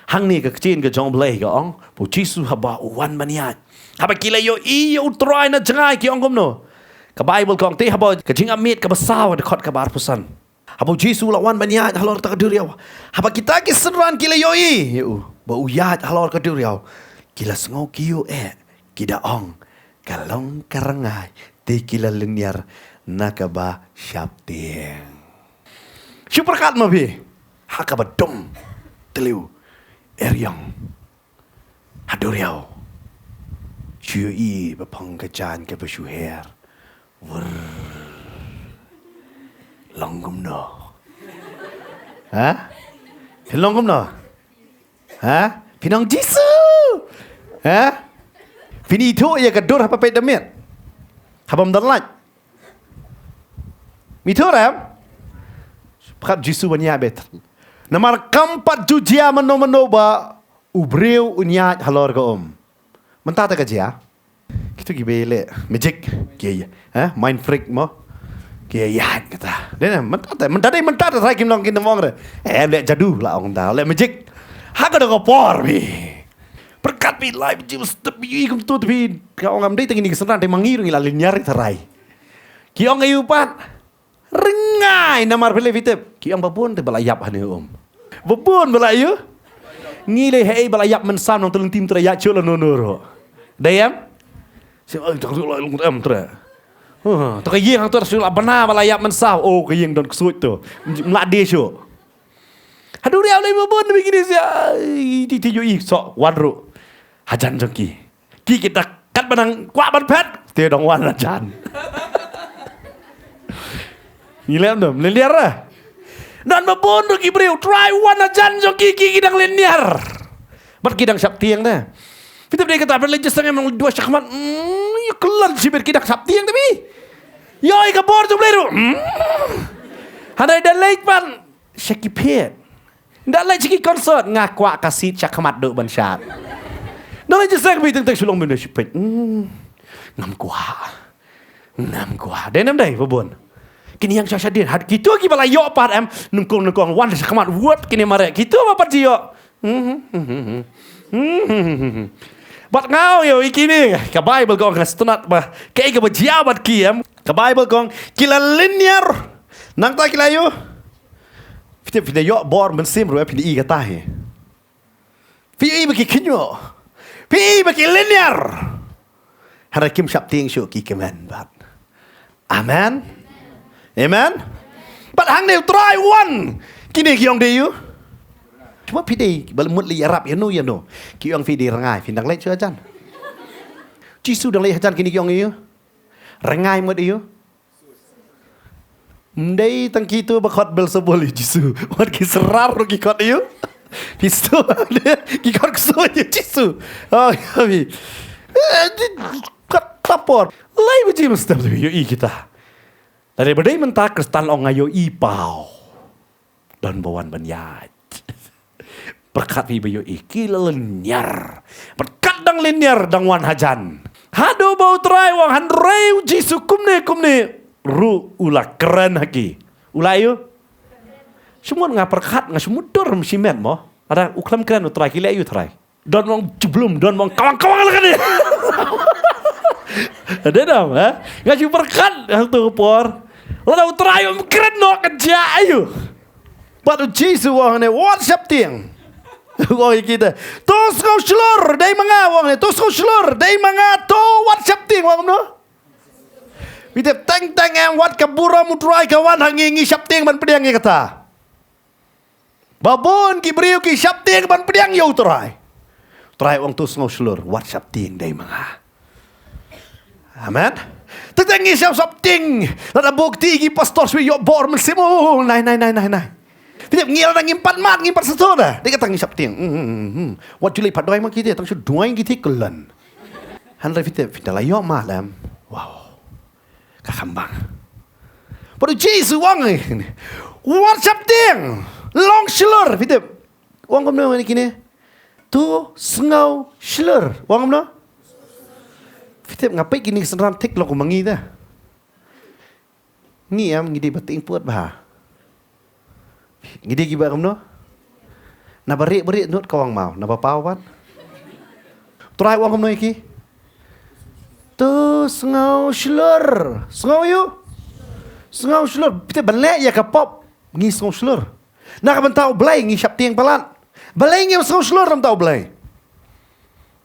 Hangne ka ktien ka jong U Blei ka ong, ba U Jisu haba u wan ban ïaid, haba ki la ïohi ïa U Trai na jngai, ki ong kumno? Ka Bible ka ong te haba ka jingïapmiet kaba saw, dkhot kaba arphew san, haba U Jisu u la wan ban ïaid halor kata ka duriaw, haba kita ki synran ki la ïohi ïa u ba u ïaid halor ka duriaw, ki la sngew kyiuh eh, ki da ong, ka long ka rngai. Te ki la lynñiar na kaba sheptieng. Shu pyrkhat ma phi. Ha kaba dum. Tliw. Eriong. Ha duriaw. Shu ïohi ba phong ka jaiñ kaba shu her. Wur. Long kumno? Ha? Phi long kumno? Ha? Phi nong Jisu. Ha? Phin ithuh ïa ka dur haba peit da miet. Haba ym don light. Mithuh em? Pyrkhat Jisu ban ïaid beit. Namar kam pat ju jia mano mano ba u briew un ïaid halor ka um. Mynta te ka jia. Kito kiba leh magic ki, eh, mind freak mo. Ki ïaid kata. Dei ne mynta te, mynta dei mynta te Trai kim long kin ong re. Eh, leh jadu la ong da, leh magic. Ha ka da ka por phi. Pyrkhat phi lai phi jim step phi kum tu phi. Ka ong am dei tang ini kesenran dei mangi rung ila linear Trai. Ki ong ayu pat. Rngai namar phi leh phi tip. Ki ong ba bun te ba la ïap hane um. Ba bun ba la ïu. Ngi leh hei ba la ïap mynsaw nong tu lynti Trai ïa chu la no no ro. Dei em? Si oi tang tu la long em Trai. Huh, tu ka ïing hang tu su la bana ba la ïap mynsaw. Oh ka ïing don ksuid tu. Mla de shu. Haduh riaw lei ba bun ba kine sia. Ti ti ïohi sok wan ruh. Hajan jong ki. Ki kita kat ba nang kwah ban phet. Te dang wan hajan. Ngi lem dum, lynniar ah. Don ba bun ruh ki briew, Trai wan hajan jong ki, ki ki dang lynniar. Bad ki dang shaptieng te. Phi tip dei kata, phi leh jingïaseng em nang dua shakhmat. Hmm, ïa khlem shibit ki dang shaptieng te phi. Ïoh ïa ka bor jong Blei ruh. Hmm. Hynrei da leit pat sha ki phet. Nda leit sha ki concert nga kwah ka seat sha khmat duh ban shad. Nda leit sha seng bi teng teng shu long mynta shu peit. Hmm. Ngam kwah. Ngam kwah. Dei nam dei ba bun. Kine ïa sha shadien. Had kito kiba la ïoh pat em. Nyngkong nyngkong wan sha khmat wut kine mareh. Kito ba pat ji ïoh. Hmm, hmm, hmm, hmm. Hmm, hmm, hmm, hmm. Bad nga ïoh ïa kine. Ka Bible ka ong nga sngewtynnat ba kaei kaba jia bad ki em. Ka Bible ka ong ki la lynniar. Nangta ki la ïoh. Phi tip phi da ïoh bor mynsiem ruh phi da i kata hi. Phi i ba ki kynnoh. Phi i ba ki lynniar. Hynrei kim shaptieng shuh ki kmen bad. Amen. Amen. Bad hangne u Trai wan. Kine ki ong dei ïu. Cuma phi dei ba mut leit ïarap ïano ïano. Ki ong phi dei rngai phi dang leit shu hajan. Jisu dang leit hajan kine ki ong ïu. Rngai mut ïu. Ym dei tang kito ba khot Beelzebul ïa Jisu. Wat ki srar ruh ki khot ïa u. Phi sngewthuh ki khot ksuid ïa Jisu. Oh, ïa phi. Eh, di, khot ka por. Lai ba jim step ïohi kita. Lada ba dei mynta Khristan ong nga ïohi paw. Don ba wan ban ïaid. Pyrkhat phi ba ïohi ki la lynniar. Pyrkhat dang lynniar dang wan hajan. Haduh ba u Trai u ong hynrei u Jisu kumne kumne ruh u la kren ha ki. U la ïu. Shu mut nga pyrkhat nga shu mutdur shimet mo. Ada u khlem kren u Trai ki leh ïu Trai. Don mong jublum, don mong kawang kawang la kane. Ada dam, ha? Nga shu pyrkhat ha tu por. Lada u Trai um kren noh ka jia ïu. Bad u Jisu u ong ne wat shaptieng. U ong ïa kita. To sngew shlur dei ma nga u ong ne. To sngew shlur dei ma nga to wat shaptieng u ong kumno. Phi tip teng teng em wat ka burom u Trai ka wan ha ngi ngi shaptieng ban pdiang ïa kata. Ba bun ki briew ki shaptieng ban pdiang ïa u Trai. Trai u ong to sngew shlur wat shaptieng dei ma nga. Amen. Teng teng ngi shap shaptieng. Lada bok ti ki pastor shu ïoh bor mynsiem. Oh, nai nai nai nai nai. Phi tip ngi lada ngim pat mad ngim pat sngewthuh da. Dei kata ngi shaptieng. Hmm, hmm, hmm, hmm. Wat ju leit pat duwai ma kite tang shu duwai kite kyllan. Hynrei phi tip phi da la ïoh mad em. Wow. Ka kham bang. Bad u Jisu u ong wat shaptieng. Long shlur phi tip. U ong kumno ïa kine. To sngew shlur. U ong kumno. Phi tip nga peit kine ki synran thik long kum ma ngi da. Ngi em ngi dei ba tieng put bha. Ngi dei kiba kumno. Naba rieh ba rieh nud ka ong maw naba paw pat. Trai u ong kumno ïa ki. To sngew shlur. Sngew ïu. Sngew shlur. Phi tip ban leh ïa ka pop ngi sngew shlur. Na ka bynta u Blei ngi shaptieng palat. Balei ngim sngew shlur na ka bynta u Blei.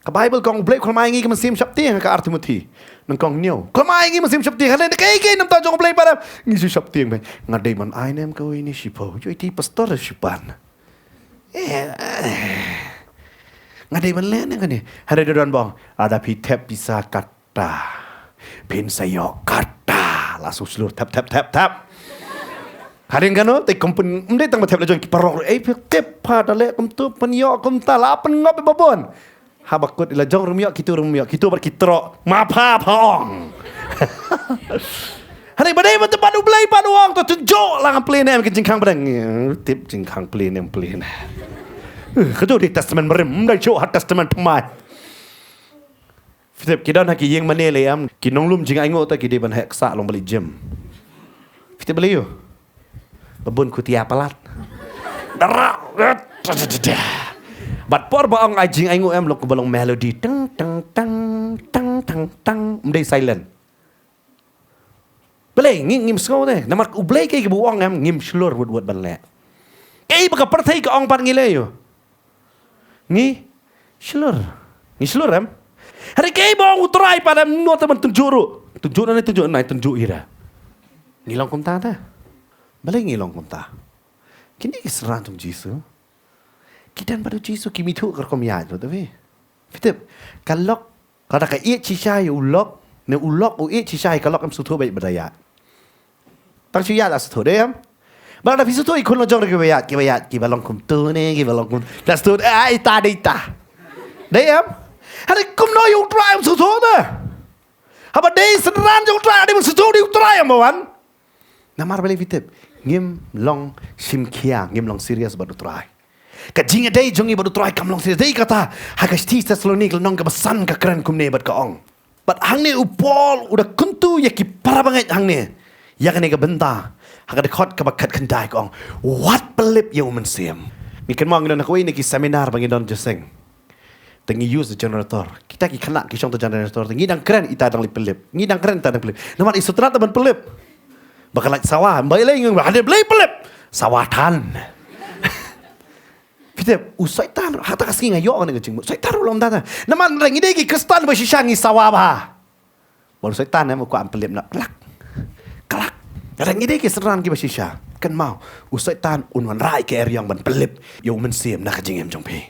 Ka Bible ka ong u Blei u khlem ai ngi ka mynsiem shaptieng ha ka ar Timothi. Nyngkong hynñiew. Khlem ai ngi mynsiem sheptieng. Hynrei kaei kaei na bynta jong U Blei pat em, ngi shu sheptieng beit. Nga dei ban ai ne em kawei ne shiphew. Ïoh iti pastor shiphew. Eh, eh. Nga dei ban leh ne kane. Hynrei da don ba ong, lada phi thep pisa katta, phin sa ïoh katta. La shu shlur thep thep thep thep. Hadien kano te company ym dei tang ba thep la jong ki paralok ruh. Ei phi tip pat da leh kumtu phin ïoh kumta, la pynngop ïa ba bun. Haba kut ïa la jong ruh ym ïoh, kito ruh ym ïoh, kito bad ki trok. Ma pha pha ong. Hynrei ba dei ba te bad U Blei pat u ong, to tynjuh lang plie ne em ka jingkhang pdeng. Tip jingkhang plie ne em plie ne. Eh, ka jong dei testament barim, ym dei shuh ha testament thymmai. Phi tip ki don ha ki ïing mane lei em, ki nonglum jingainguh te ki dei ban heh ksah long balei gym. Phi tip balei ïoh? Ba bun khutia palat. Dara. Bad por ba ong ai jingainguh em long kumba long melody. Tang tang tang tang tang tang. Ym dei silent. Balei ngi ngim sngew te? Namar U Blei kaei kaba u ong em ngim shlur wut wut ban leh. Kaei ba ka pyrthei ka ong pat ngi leh ïoh. Ngi shlur. Ngi shlur em. Hynrei kaei ba ong U Trai pat em, ym nud te ban tynjuh ruh. Tynjuh na ne tynjuh na, tynjuh ira. Ngi long kumta te. Balei ngi long kumta? Kine ki synran jong U Jisu. Ki don bad U Jisu, kim ithuh ka rukom ïaid ruh te phi. Phi tip, ka lok, ka da ka ïeit shisha ïa u lok, ne u lok u ïeit shisha ïa ka lok, em sngewthuh beit ba da ïaid. Tang shu ïaid la sngewthuh, dei em? Ba lada phi sngewthuh ïa khun la jong ruh kiba ïaid, kiba ïaid, kiba long kumtu ne, kiba long kum, la sngewthuh, ah, ita, dei ita. Dei em? Hynrei kumno ïa U Trai em sngewthuh te? Haba dei synran jong U Trai, dei ban sngewthuh dei U Trai em ba wan. Namar balei phi tip? Ngim long shim khia, ngim long serious bad U Trai. Ka jingïadei jong ngi bad U Trai kam long serious. Dei kata, ha ka shithi Thessalonik lynnong kaba san ka kren kumne bad ka ong. Bad hangne u Paul u da kyntu ïa ki para bangeit hangne. Ïa kane ka bynta, ha ka dkhot kaba khatkhyndai ka ong, wat pynlip ïa u Mynsiem. Ngi kynmaw ngi don ha kawei na ki seminar ba ngi don jingïaseng. Te ngi use the generator. Kita ki khynnah ki shong the generator. Te ngi dang kren ita dang leit pynlip. Ngi dang kren ita dang pynlip. Namar i sngewtynnat ban pynlip. Ba ka light sawa, ym ba i lei ngi ba hadien ba leit pynlip. Sawa than. Phi tip, u Soitan, hata ka sngi nga ïoh kane ka jingmut. Soitan ruh long da ta. Namar ngi dei ki Khristan ba shisha ngi sawa bha. Ba u Soitan em u kwah ban pynlip noh. Klak. Klak. Ngi dei ki synran kiba shisha. Kynmaw, u Soitan un wanrah ïa ka eriong ban pynlip ïa u Mynsiem na ka jingim jong phi.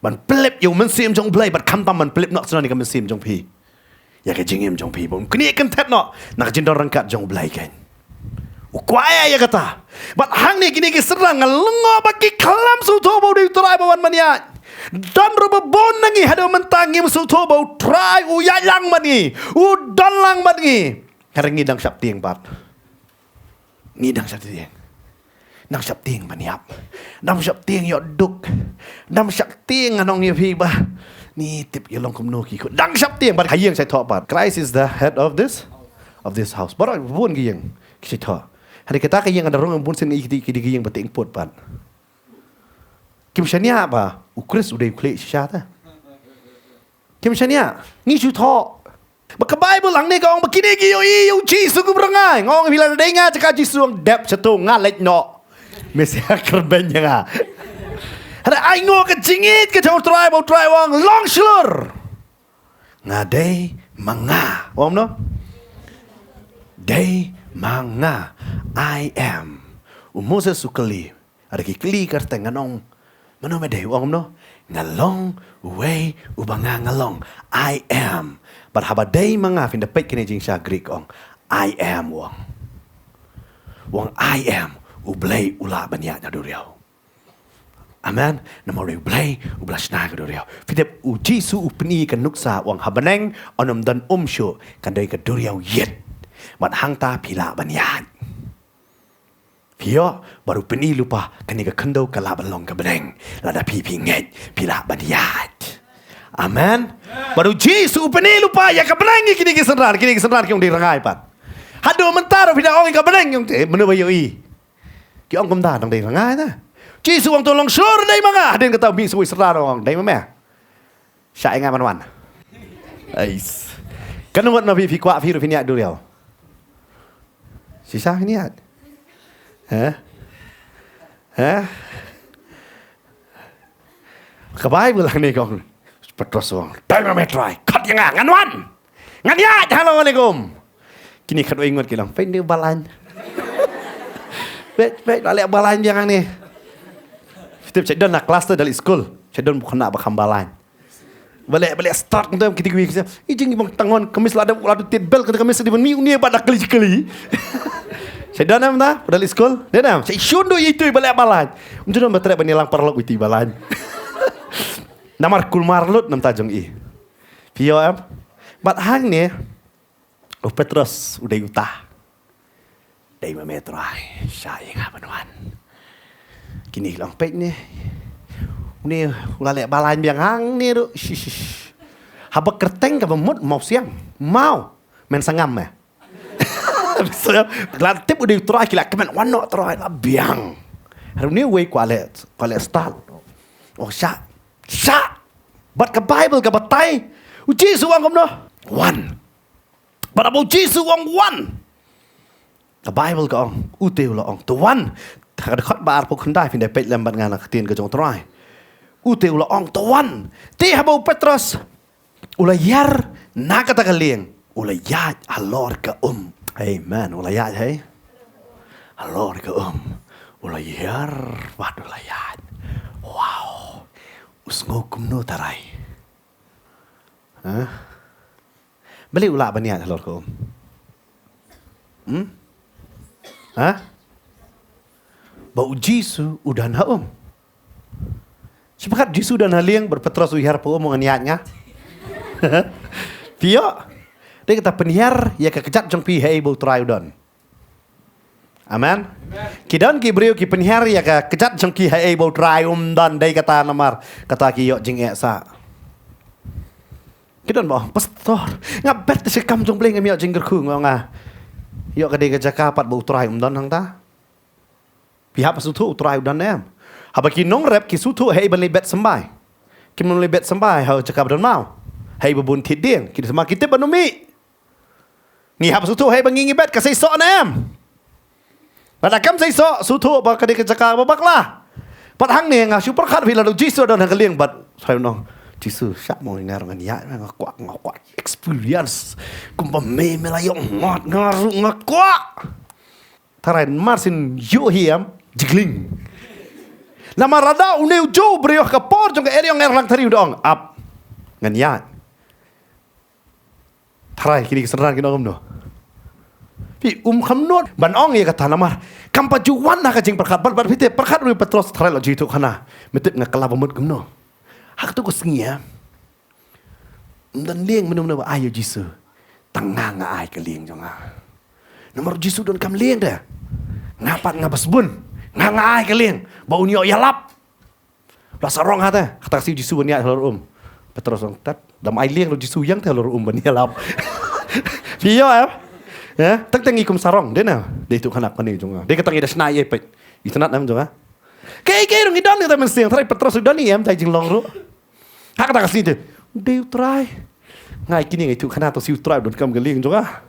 Ban pynlip ïa u Mynsiem jong U Blei, bad khamtam ban pynlip noh shuh ïa ka mynsiem jong phi. Ïa ka jingim jong phi. Bym knieh kynthet noh na ka jingdon ryngkat jong U Blei kein. U kwah ïa kata. Bad hangne kine ki synran nga lyngngoh ba ki khlem sngewthuh ba u dei U Trai ba wan ban ïaid. Don ruh ba bun na ngi haduh mynta ngim sngewthuh ba U Trai u ïaid lang bad ngi. U don lang bad ngi. Hynrei ngi dang sheptieng pat. Ngi dang sheptieng. Dang sheptieng ban ïap. Dang sheptieng ïoh duk. Dang sheptieng, ngan ong ïa phi ba, ngi tip ïa long kumno ki khun. Dang sheptieng bad ka ïing sha thoh pat. Christ is the head of this, of this house. Baroh bun ki ïing ki sha thoh. Hynrei kata ka ïing ka da rung bun sien, ngi ki dei ki ïing ba teng put pat. Kim shaniah ba u Khrist u dei u khlieh shisha te. Kim shaniah, ngi shu thoh. Ba ka Baibl hangne ka ong ba kine ki ïohi ïa u Jisu kum rngai. Nga ong ïa phi, lada dei nga, jaka Jisu ong, dep shato, nga leit noh. Me sa kyrmen ïa nga. Hynrei ainguh ka jingïeit ka jong U Trai ba U Trai u ong, long shlur. Nga dei ma nga. Ong kumno? Dei ma nga. I am. U Moses u kylli. Ada ki kylli ka kyrteng, ngan ong, mano me dei? U ong kumno? Nga long uwei uba nga, nga long. I am. Bad haba dei ma nga, phin da peit kine jingshisha Greek, ong, I am, u ong. U ong, I am. U Blei u lah ban ïaid na duriaw. Amen. Namar u dei U Blei uba la shna ka duriaw. Phi tip, u Jisu u pyni ka nuksa, u ong, ha bneng yn ym don um shuh, kan dei ka duriaw ïit. Bad hangta phi lah ban ïaid. Phi ïoh, bad u pyni lypa, kane ka khyndew ka lah ban long ka bneng. Lada phi, phi ngeit, phi lah ban ïaid. Amen. Bad u Jisu u pyni lypa ïa ka bneng ïa kine ki synran, kine ki synran ki ong dei rngai pat. Haduh mynta ruh phi da ong ïa ka bneng, ki ong te, mano ba ïohi? Ki ong kumta, dang dei rngai te. Jisu u ong to long shlur, dei ma nga. Hadien kata u mih sha uwei u synran, u ong, dei ma me? Shah ïa nga ban wan. Ais. Kano ngut na phi, phi kwah phi ruh phin ïaid duriaw? Shisha phin ïaid? Heh? Heh? Ka Baibl hangne ka ong, Petros u ong, dei ma me Trai, khot ïa nga, ngan wan. Ngan ïaid, halo, alaikum. Kine khatwei ngut ki long, peit ne u balang. Peit, peit, la leh balang biang hangne. Phi tip, shu don na klas te da leit skul. Shu don u khynnah ba kham balang. Ba leh, ba leh start, kynta ki tip, ki tip. I jingim bang tang hynnin khamis la da, la da tied belt, kynta khamis dei ban mih une ba da kylli kylli. Shu don em da, ba da leit skul. Dei em, shu shun do i tu ba leh balang. Ym ju don ba treh ban ïalang paralok ïa i tu i balang. Namar kulmar lut na bynta jong i. Phi ïoh em? Bad hangne, u Petros u dei uta. Dei ma me Trai, shah ïa nga ban wan. Kine ki long, peit ne. Une u la leh balang biang hangne ruh. Shish, shish. Haba kyrteng kaba mut mawsiang. Maw. Men sangam me. Ki la tip u dei u Trai, ki la kmen, wan noh Trai, la biang. Hynrei une uwei kwah leh, kwah leh start. Oh, shah. Shah. Bad ka Baibl ka batai, u Jisu u ong kumno? Wan. Bad haba u Jisu u ong wan, ka Baibl ka ong, ute u la ong, to wan. Ha ka dkhot ba arphew khyndai, phin da peit lem bad nga na ka ktien ka jong u Trai. Ute u la ong, to wan. Te haba u Petros u la ïar na kata ka lieng, u la ïaid halor ka um. Amen. U la ïaid, hei? Halor ka um. U la ïar bad u la ïaid. Wow. U sngew kumno, tharai? Ha? Balei u lah ban ïaid halor ka um? Hmm? Ha? Ba u Jisu u don ha um. Shu pyrkhat, Jisu u don ha lieng, bad Petros u hiar hapoh um, u ong ngan ïaid nga. Phi ïoh? Dei kata, pynhiar ïa ka kjat jong phi haei ba u Trai u don. Amen. Ki don ki briew ki pynhiar ïa ka kjat jong ki haei ba u Trai um don, dei kata namar kata ki ïoh jingeh sah. Ki don ba ong, Pastor, nga bet da ka kam jong U Blei ngam ïoh jingkyrkhu, nga ong nga ïoh ka dei ka jaka pat ba u Trai um don hangta. Phi hap sngewthuh u Trai u don em. Haba ki nongrep ki sngewthuh haei ban leit bet symbai. Kim leit bet symbai ha jaka ba don maw. Haei ba bun thied dieng, ki symbai, ki tip ban ym mih. Ngi hap sngewthuh haei ba ngi ngi bet, ka seisoh ne em. Lada kam seisoh, sngewthuh ba ka dei ka jaka ba bakla. Pat hangne nga shu pyrkhat, phi, lada u Jisu don ha ka lieng bad, sa u ong, Jisu, shah mo, nga ruh ngan ïaid, nga kwah, nga kwah experience. Kumba me me la ïoh ngat, nga ruh nga kwah. Tharai mar syn ïoh hi em, jingkling. Namar lada une u Jisu u briew ha ka por jong ka eriong erlang tari u da ong, ap. Ngan ïaid. Tharai kine ki synran kin ong kumno? Phi, um kham nud ban ong ïa kata namar kam pat ju wan ha ka jingpyrkhat. Bad, bad phi te pyrkhat, une u Petros tharai la ju ïathuh khana. Me tip nga kylla ba mut kumno? Ha kato ka sngi, ym don lieng mynno mynno ba ai ïa u Jisu. Tang nga nga ai ka lieng jong nga. Namar u Jisu u donkam lieng de. Nga pat nga ba sbun. Nga nga ai ka lieng ba un ïoh ïalap. La sarong ha te, kata ka sngi u Jisu ban ïaid halor um. Petros u ong, tat, lada ym ai lieng ruh u Jisu ïeng te halor um ban ïalap. Phi ïoh em? Ya, tang tang ngi kum sarong, dei na. Dei tu kane kane jong nga. Dei kata ngi da shna ïa peit. Itynnad em jong nga. Kaei kaei ruh ngi don ïa kata mynsiem, tharai Petros u don ïa em, tai jinglong ruh. Ha kata ka sngi te, dei u Trai. Nga ai kine, nga ïathuh khana to shi u Trai u donkam ka lieng jong nga.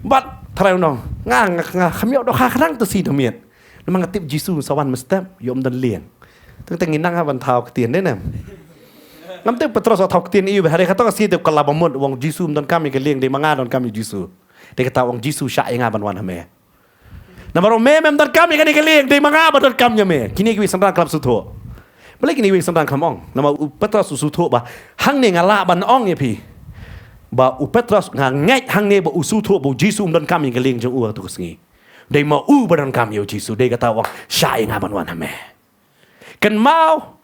Bad tharai u ong, nga, nga, nga kham ïoh dohkha khnang to shi da miet. Namar nga tip Jisu sa wan mynstep, ïoh ym don lieng. Tang tang ngi nang ha ban thaw ktien, dei ne em? Ngam tip Petros u thaw ktien ïa u, hynrei kata ka sngi te u kylla ba mut, u ong Jisu ym donkam ïa ka lieng, dei ma nga donkam ïa u Jisu. Dei kata u ong Jisu shah ïa nga ban wan ha me. Namar u ong me mem donkam ïa kane ka lieng, dei ma nga ba donkam ïa me. Kine kiwei synran khlem sngewthuh. Balei kine kiwei synran khlem ong? Namar u Petros u sngewthuh ba hangne nga lah ban ong ïa phi ba u Petros, nga ngeit hangne ba u sngewthuh ba u Jisu um donkam ïa ka lieng jong u ha kato ka sngi. Dei ma u ba donkam ïa u Jisu, dei kata u ong shah ïa nga ban wan ha me. Kynmaw,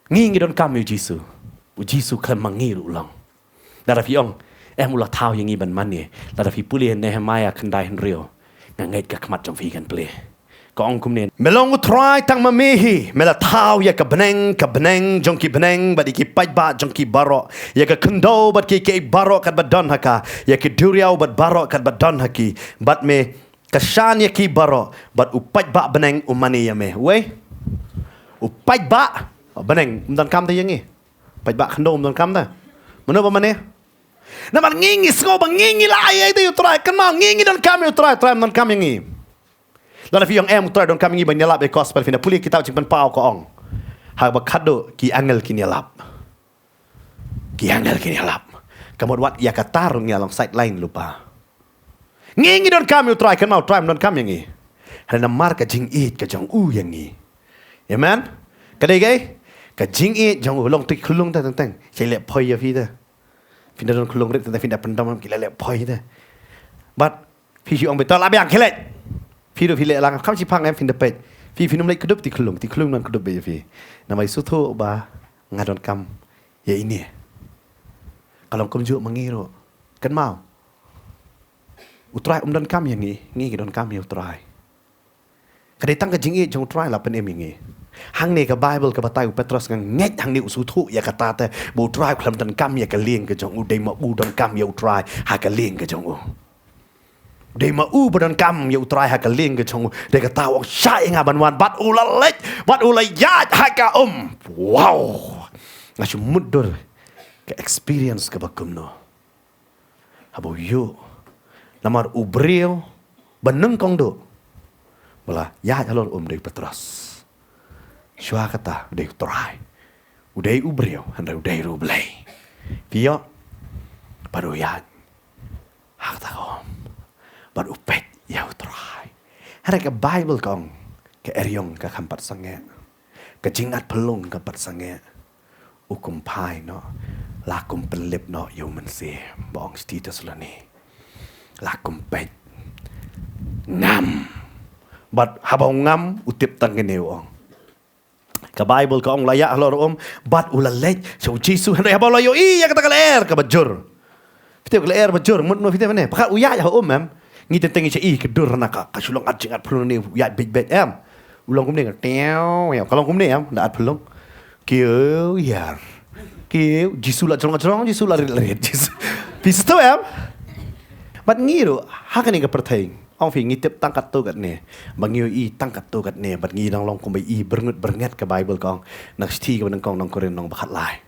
ngi ngi donkam ïa u Jisu. U Jisu khlem ma ngi ruh u long. Lada phi ong, em u la thaw ïa ngi ban mane. Lada phi pule Nehemaïah khyndai hynriew, nga ngeit ka khmat jong phi kan plie. Ka ong kumne, me long u Trai tang ma me hi, me la thaw ïa ka bneng, ka bneng jong ki bneng bad ïa ki paidbah jong ki baroh, ïa ka khyndew bad kiei kiei baroh katba don ha ka, ïa ki duriaw bad baroh katba don ha ki, bad me kyrshan ïa ki baroh, bad u paidbah bneng u mane ïa me. Wei? U paidbah bneng um donkam te ïa ngi. Paidbah khyndew um donkam te. Mano ba mane? Namar ngi ngi sngew ba ngi ngi la ai ïa u Trai, kynmaw ngi ngi donkam ïa u Trai, Trai um donkam ïa ngi. Lada phi ong em u Trai u donkam ïa ngi ban ïalap ïa ka gospel, phin da pule kitab Jingpynpaw ka ong, haba khadduh ki angel kin ïalap. Ki angel kin ïalap. Ka mut wat ïa kata ruh ngi long sideline lypa. Ngi ngi donkam ïa u Trai, kynmaw u Trai um donkam ïa ngi. Hynrei namar ka jingïeit ka jong u ïa ngi. Amen. Ka dei kaei? Ka jingïeit jong u. Long te ki khyllung te teng teng. Sa leh phai ïa phi te. Phin da don khyllung rit te phin da pyndam ki la leh phai te. Bad phi shu ong beit to la biang khie leit. Phi ruh phi leh lang kham shipang em phin da peit. Phi phin ym leit kdup te khyllung, te khyllung nang kdup beit ïa phi. Namar shu thoh ba nga donkam ïa ine. Ka long kumjuh ma ngi ruh. Kynmaw. U Trai um donkam ïa ngi, ngi ki donkam ïa u Trai. Ka dei tang ka jingïeit jong u Trai la pynim ïa ngi. Hangne ka Baibl ka batai u Petros, nga ngeit hangne u sngewthuh ïa kata te ba u Trai u khlem donkam ïa ka lieng ka jong u, dei ma u donkam ïa u Trai ha ka lieng ka jong u. Dei ma u ba donkam ïa u Trai ha ka lieng ka jong u. Dei kata u ong shah ïa nga ban wan bad u la leit bad u la ïaid ha ka um. Wow. Nga shu mutdur ka experience kaba kumno. Haba u ïoh namar u briew ba nyngkong duh ba la ïaid halor um dei u Petros. Shuwa kata u dei u Trai. U dei u briew hynrei u dei ruh u Blei. Phi ïoh? Bad u ïaid ha kata ka um bad u peit ïa u Trai. Hynrei ka Baibl ka ong ka eriong ka kham pat sangeh. Ka jingat pynlong ka pat sangeh. U kum phai noh, la kum pynlip noh ïa u Mynsiem ba ong Shithi Thessaloni. La kum peit. Ngam. Bad haba u ngam u tip tang kane u ong. Ka Baibl ka ong la ïaid halor um bad u la leit sha u Jisu, hynrei haba u la ïohi ïa kata ka lyer kaba jur. Phi tip ka lyer ba jur, mut no phi tip ne. Pakat u ïaid ha um em. Ngi teng teng ngi sha i ka dur na ka, ka shu long at jingat pynlong ne u ïaid beit beit em. U long kumne ka teo, ka long kumne em, da at pynlong. Kiew ïar. Kiew, Jisu la jrong jrong, Jisu la rit la rit, Jisu. Phi sngewthuh em? Bad ngi ruh, ha kane ka pyrthei. Ong phi ngi tip tang katto katne. Ba ngi ïohi tang katto katne. Bad ngi dang long kumba i byrngut byrnget ka Baibl ka ong. Na ka shithi kaba nyngkong nong Korinth nong bakhat lai.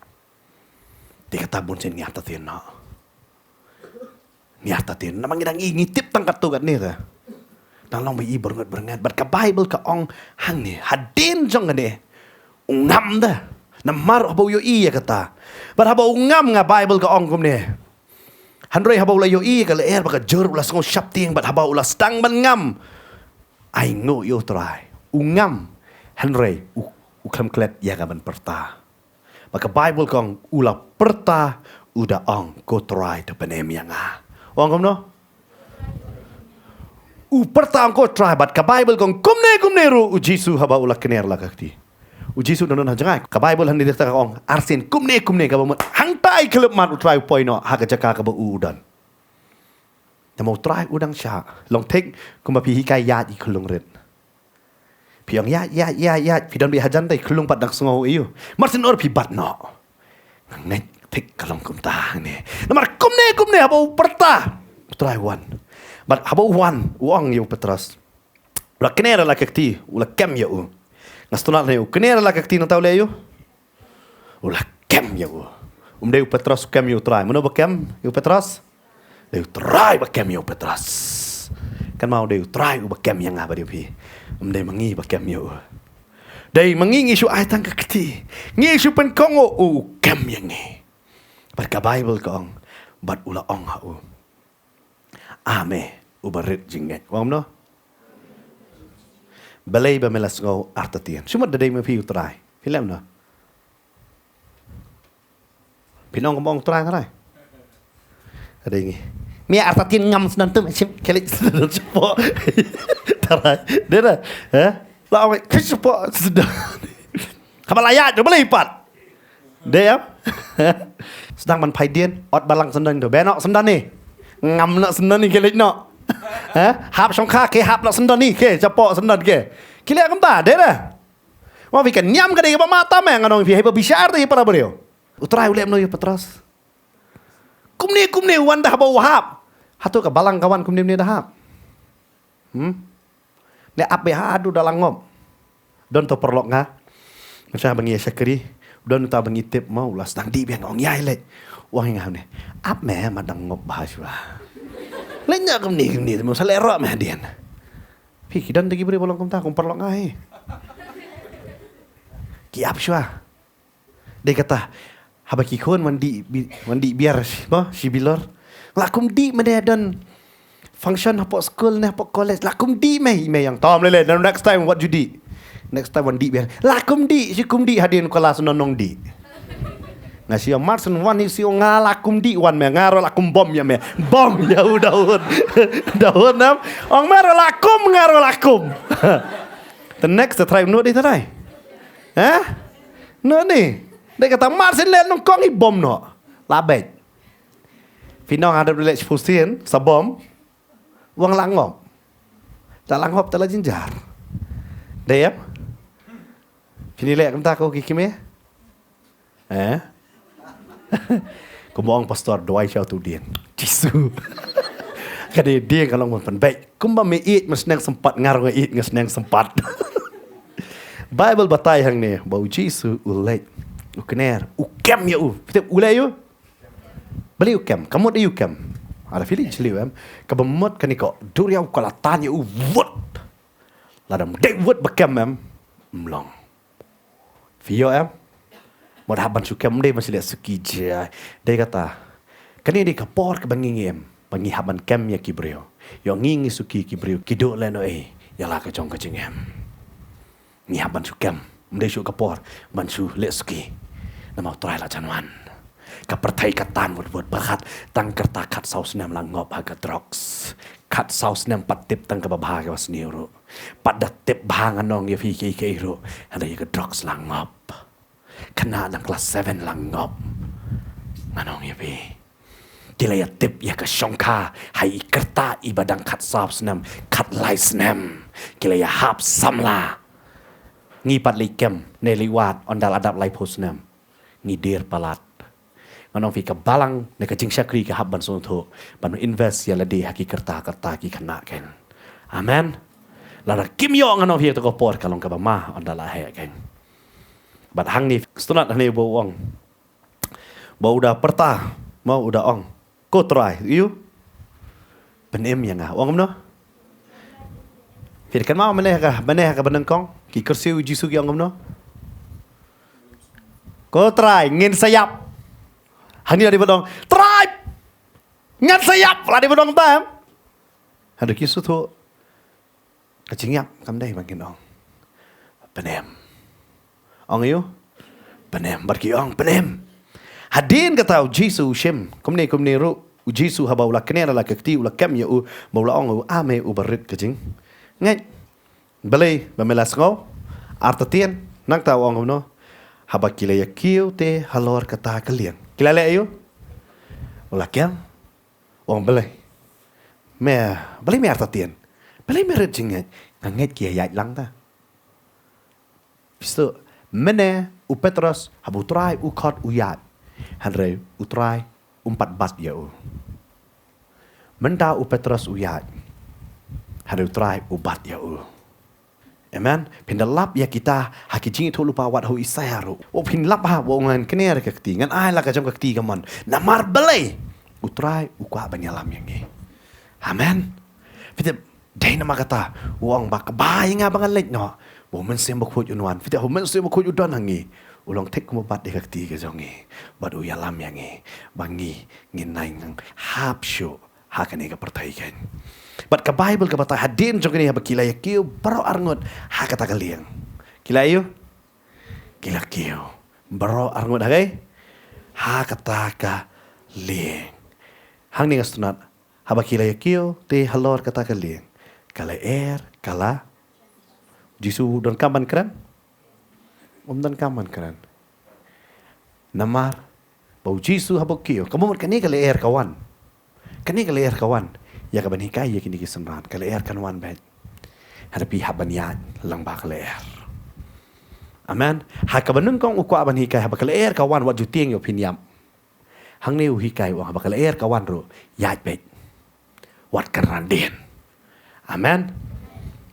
Te kata bun sien ngi artatien noh. Ngi artatien. Namar ngi dang i ngi tip tang katto katne te. Dang long ba i byrngut byrnget. Bad ka Baibl ka ong hangne. Hadien jong kane. U ngam te. Namar haba u ïohi ïa kata. Bad haba u ngam nga Baibl ka ong kumne. Hynrei haba u la ïohi ka lyer ba ka jur u la sngew shaptieng bad haba u la sdang ban ngam. Ai nguh ïa u Trai. U ngam. Hynrei u, u khlem klet ïa ka ban pyrta. Ba ka Baibl ka ong u la pyrta u da ong ko Trai to pynim ïa nga. Ong kumno? U pyrta ong ko Trai bad ka Baibl ka ong kumne kumne ruh u Jisu haba u la kner la ka kti. U Jisu u don ha jngai. Ka Baibl hangne te ka ong arsien kumne kumne kaba mut hangtai khyllipmat u Trai u poi noh ha ka jaka kaba u u don. Namar u Trai u dang shah. Long thik kumba phi hikai ïaid i khyllung rit. Phi ong ïaid ïaid ïaid ïaid phi don beit hajan te i khyllung pat dang sngew ïa u. Mar sien ur phi bat noh. Nga ngeit thik ka long kumta hangne. Namar kumne kumne haba u pyrta u Trai u wan. Bad haba u wan u ong ïa u Petros. U la kner la ka kti, u la kem ïa u. Nga sngewtynnat lane u kner la ka kti nangta u leh ïa u. U la kem ïa u. Um dei u Petros u kem ïa u Trai. Mano ba kem ïa u Petros? Dei u Trai ba kem ïa u Petros. Kynmaw dei u Trai uba kem ïa nga bad ïa phi. Um dei ma ngi ba kem ïa u. Dei ma ngi ngi shu ai tang ka kti. Ngi shu pynkohnguh u kem ïa ngi. Bad ka Baibl ka ong. Bad u la ong ha u. A me uba rit jingngeit. Ong kumno? Balei ba me la sngew artatien? Shu mut da dei ma phi u Trai. Phi leh kumno? Phi ong kumno u Trai Trai? Ka dei ngi. Me artatien ngam sdang tu me shim klik sdang shapoh. Trai. Dei da. Ha? La ong me klik shapoh sdang. Haba la ïaid tu balei pat. Dei em? Sdang ban phai dien, ot balang sndon tu. Be noh sndon ni. Ngam noh sndon ni klik noh. Ha? Hap shongkha ke hap noh sndon ni ke shapoh sndon ke. Klik kumta dei da. Ma phi ka niam ka dei kaba mata me ngan ong phi haba bishar te para briew. U Trai u leh kumno ïa u Petros? Kumne kumne u wan da haba u hap. Hato ka balang ka wan kumne kumne da hap. Hmm? Leh ap beit haduh da la ngop. Don to paralok nga. Mynta ba ngi ïa shakri. Don uta ba ngi tip mo u la sdang dih biang ong ïa leh. Ong ïa nga ne. Ap me ma dang ngop bha shuwa. Leh nya kumne kumne mo sa leh roh me hadien. Phi ki don te ki briew ba long kumta kum paralok nga hi. Ki ap shuwa. Dei kata Haba ki khun wan dih bi-, wan dih biar, mo, shi bilor. La kum dih mynne don function hapoh skul ne hapoh college. La kum dih mei, mei ïa nga. Tom lei lei, the next time what you dih. Next time wan dih biar. La kum dih, shi kum dih hadien kelas nonong dih. Nga shu ïa mar shen wan hi shu nga la kum dih wan mei, nga ruh la kum bom ïa mei. Bom ïa u Daud. Daud nam. Ong mei ruh la kum, nga ruh la kum. The next, the try, no dih try. Eh? No dih. Dei kata mar shen leh nyngkong i bom noh. La beit. Phi nong hadap leh shiphew sien, sa bom. Wan la ngop. Ta la ngop ta la jynjar. Dei em? Phin ïa leh kumta ko ki kmie? Eh? Kumba ong pastor, duwai sha utu u dieng. Jisu. Ka dei dieng ka long ban pynbeit. Kumba me ïeit mynsneng sympat, nga ruh nga ïeit mynsneng sympat. Bible batai hangne ba u Jisu u leit, u kner, u kem ïa u. Phi tip u leh ïa u? Balei u kem? Ka mut ïa u kem. Ada feeling chliew em. Kaba mut kane ka duriaw ka la tan ïa u wut. Lada ym dei wut ba kem em, ym long. Phi ïoh em? Mut hap ban shu kem, ym dei ban shu leh suki jai. Dei kata. Kane dei ka por kaba ngi ngim, ba ngi hap ban kem ïa ki briew. Ïoh ngi ngi suki ki briew ki duh lehnohei ïa la ka jong ka jingim. Ngi hap ban shu kem. Ym dei shuh ka por ban shu leh suki. Namar u Trai la jan wan. Ka pyrthei ka tan wut wut, pyrkhat tang kata khatsaw snem la ngop ha ka drugs. Khatsaw snem pat tip tang kaba bha kaba sniew ruh. Pat da tip bha ngan ong ïa phi kiei kiei ruh. Hynrei ïa ka drugs la ngop. Khynnah dang klas seven la ngop. Ngan ong ïa phi. Ki la ïa tip ïa ka shongkha ha i kyrta iba dang khatsaw snem, khatlai snem. Ki la ïa hap samla. Ngi pat leit kem, ne leit wad, ynda la dap laiphew snem. Ngi dier palat. Ngan ong phi ka balang, ne ka jingshakri ka hap ban sngewthuh, ban invest ïa lade ha ki kyrta kyrta ki khynnah kein. Amen. Lada kim ïoh ngan ong phi ïa kata ka por ka long kaba ma, ynda la heh kein. Bad hangne, sngewtynnat hangne ba u ong. Ba u da pyrta, ma u da ong. Ko Trai, ïa u. Pynim ïa nga. U ong kumno? Phi kynmaw mynne ha ka, mynne ha kaba nyngkong. Ki kyrsiew Jisu ki ong kumno? Ko Trai, ngin sa ïap. Hangne la dei ban ong. Trai! Ngan sa ïap. La dei ban ong tam. Haduh ki sngewthuh. Ka jingïap kam dei ban kin ong. Pynim. Ong ïa u. Pynim. Bad ki ong pynim. Hadien kata u Jisu u shim. Kumne kumne ruh. U Jisu haba u la kner la ka kti u la kem ïa u. Ba u la ong u a me u barit ka jingngeit. Balei ba me la sngew. Artatien. Nangta u ong kumno. Haba ki la ïa kiew te halor kata ka lieng. Ki la leh ïa u. U la kem. Ong balei. Me, balei me artatien. Balei me rit jingngeit. Nga ngeit ki ïaid lang ta. Phi sngewthuh, mynne u Petros, haba u Trai u khot u ïaid. Hynrei u Trai um pat bat ïa u. Mynta u Petros u ïaid. Hynrei u Trai u bat ïa u. Amen. Phin da lap ïa kita, ha ki jingïathuhlypa wat ha u Isaïah ruh. U phin lap ha, u ong ngan kner ka kti, ngan ai la ka jong ka kti kamon. Namar balei. U Trai, u kwah ban ïalam ïa ngi. Amen. Phi tip, dei namar kata, u ong ba kaba ïa nga ba ngan leit noh. Ba u Mynsiem Bakhuid un wan. Phi tip, u Mynsiem Bakhuid u don ha ngi. U long thik kum u bat ïa ka kti ka jong ngi. Bad u ïalam ïa ngi. Ba ngi, ngin nang hap shuh. Ha kane ka pyrthei kein. Bad ka Bible ka batai hadien jong kane haba ki la ïa kiew baroh arngut ha kata ka lieng. Ki la ïa, ki la kiew baroh arngut ha kaei? Ha kata ka lieng. Hangne nga sngewtynnat haba ki la ïa kiew te halor kata ka lieng. Ka lyer, ka la. Jisu u donkam ban kren? Um donkam ban kren. Namar ba u Jisu haba u kiew. Ka mut kane ka lyer ka wan. Kane ka lyer ka wan. Ïa kaban hikai ïa kine ki synran. Ka lyer kan wan beit. Hynrei phi hap ban ïaid lang bad ka lyer. Amen. Ha kaba nyngkong u kwah ban hikai haba ka lyer ka wan wat ju tieng ïoh phin ïap. Hangne u hikai u ong haba ka lyer ka wan ruh ïaid beit. Wat kynran dien. Amen.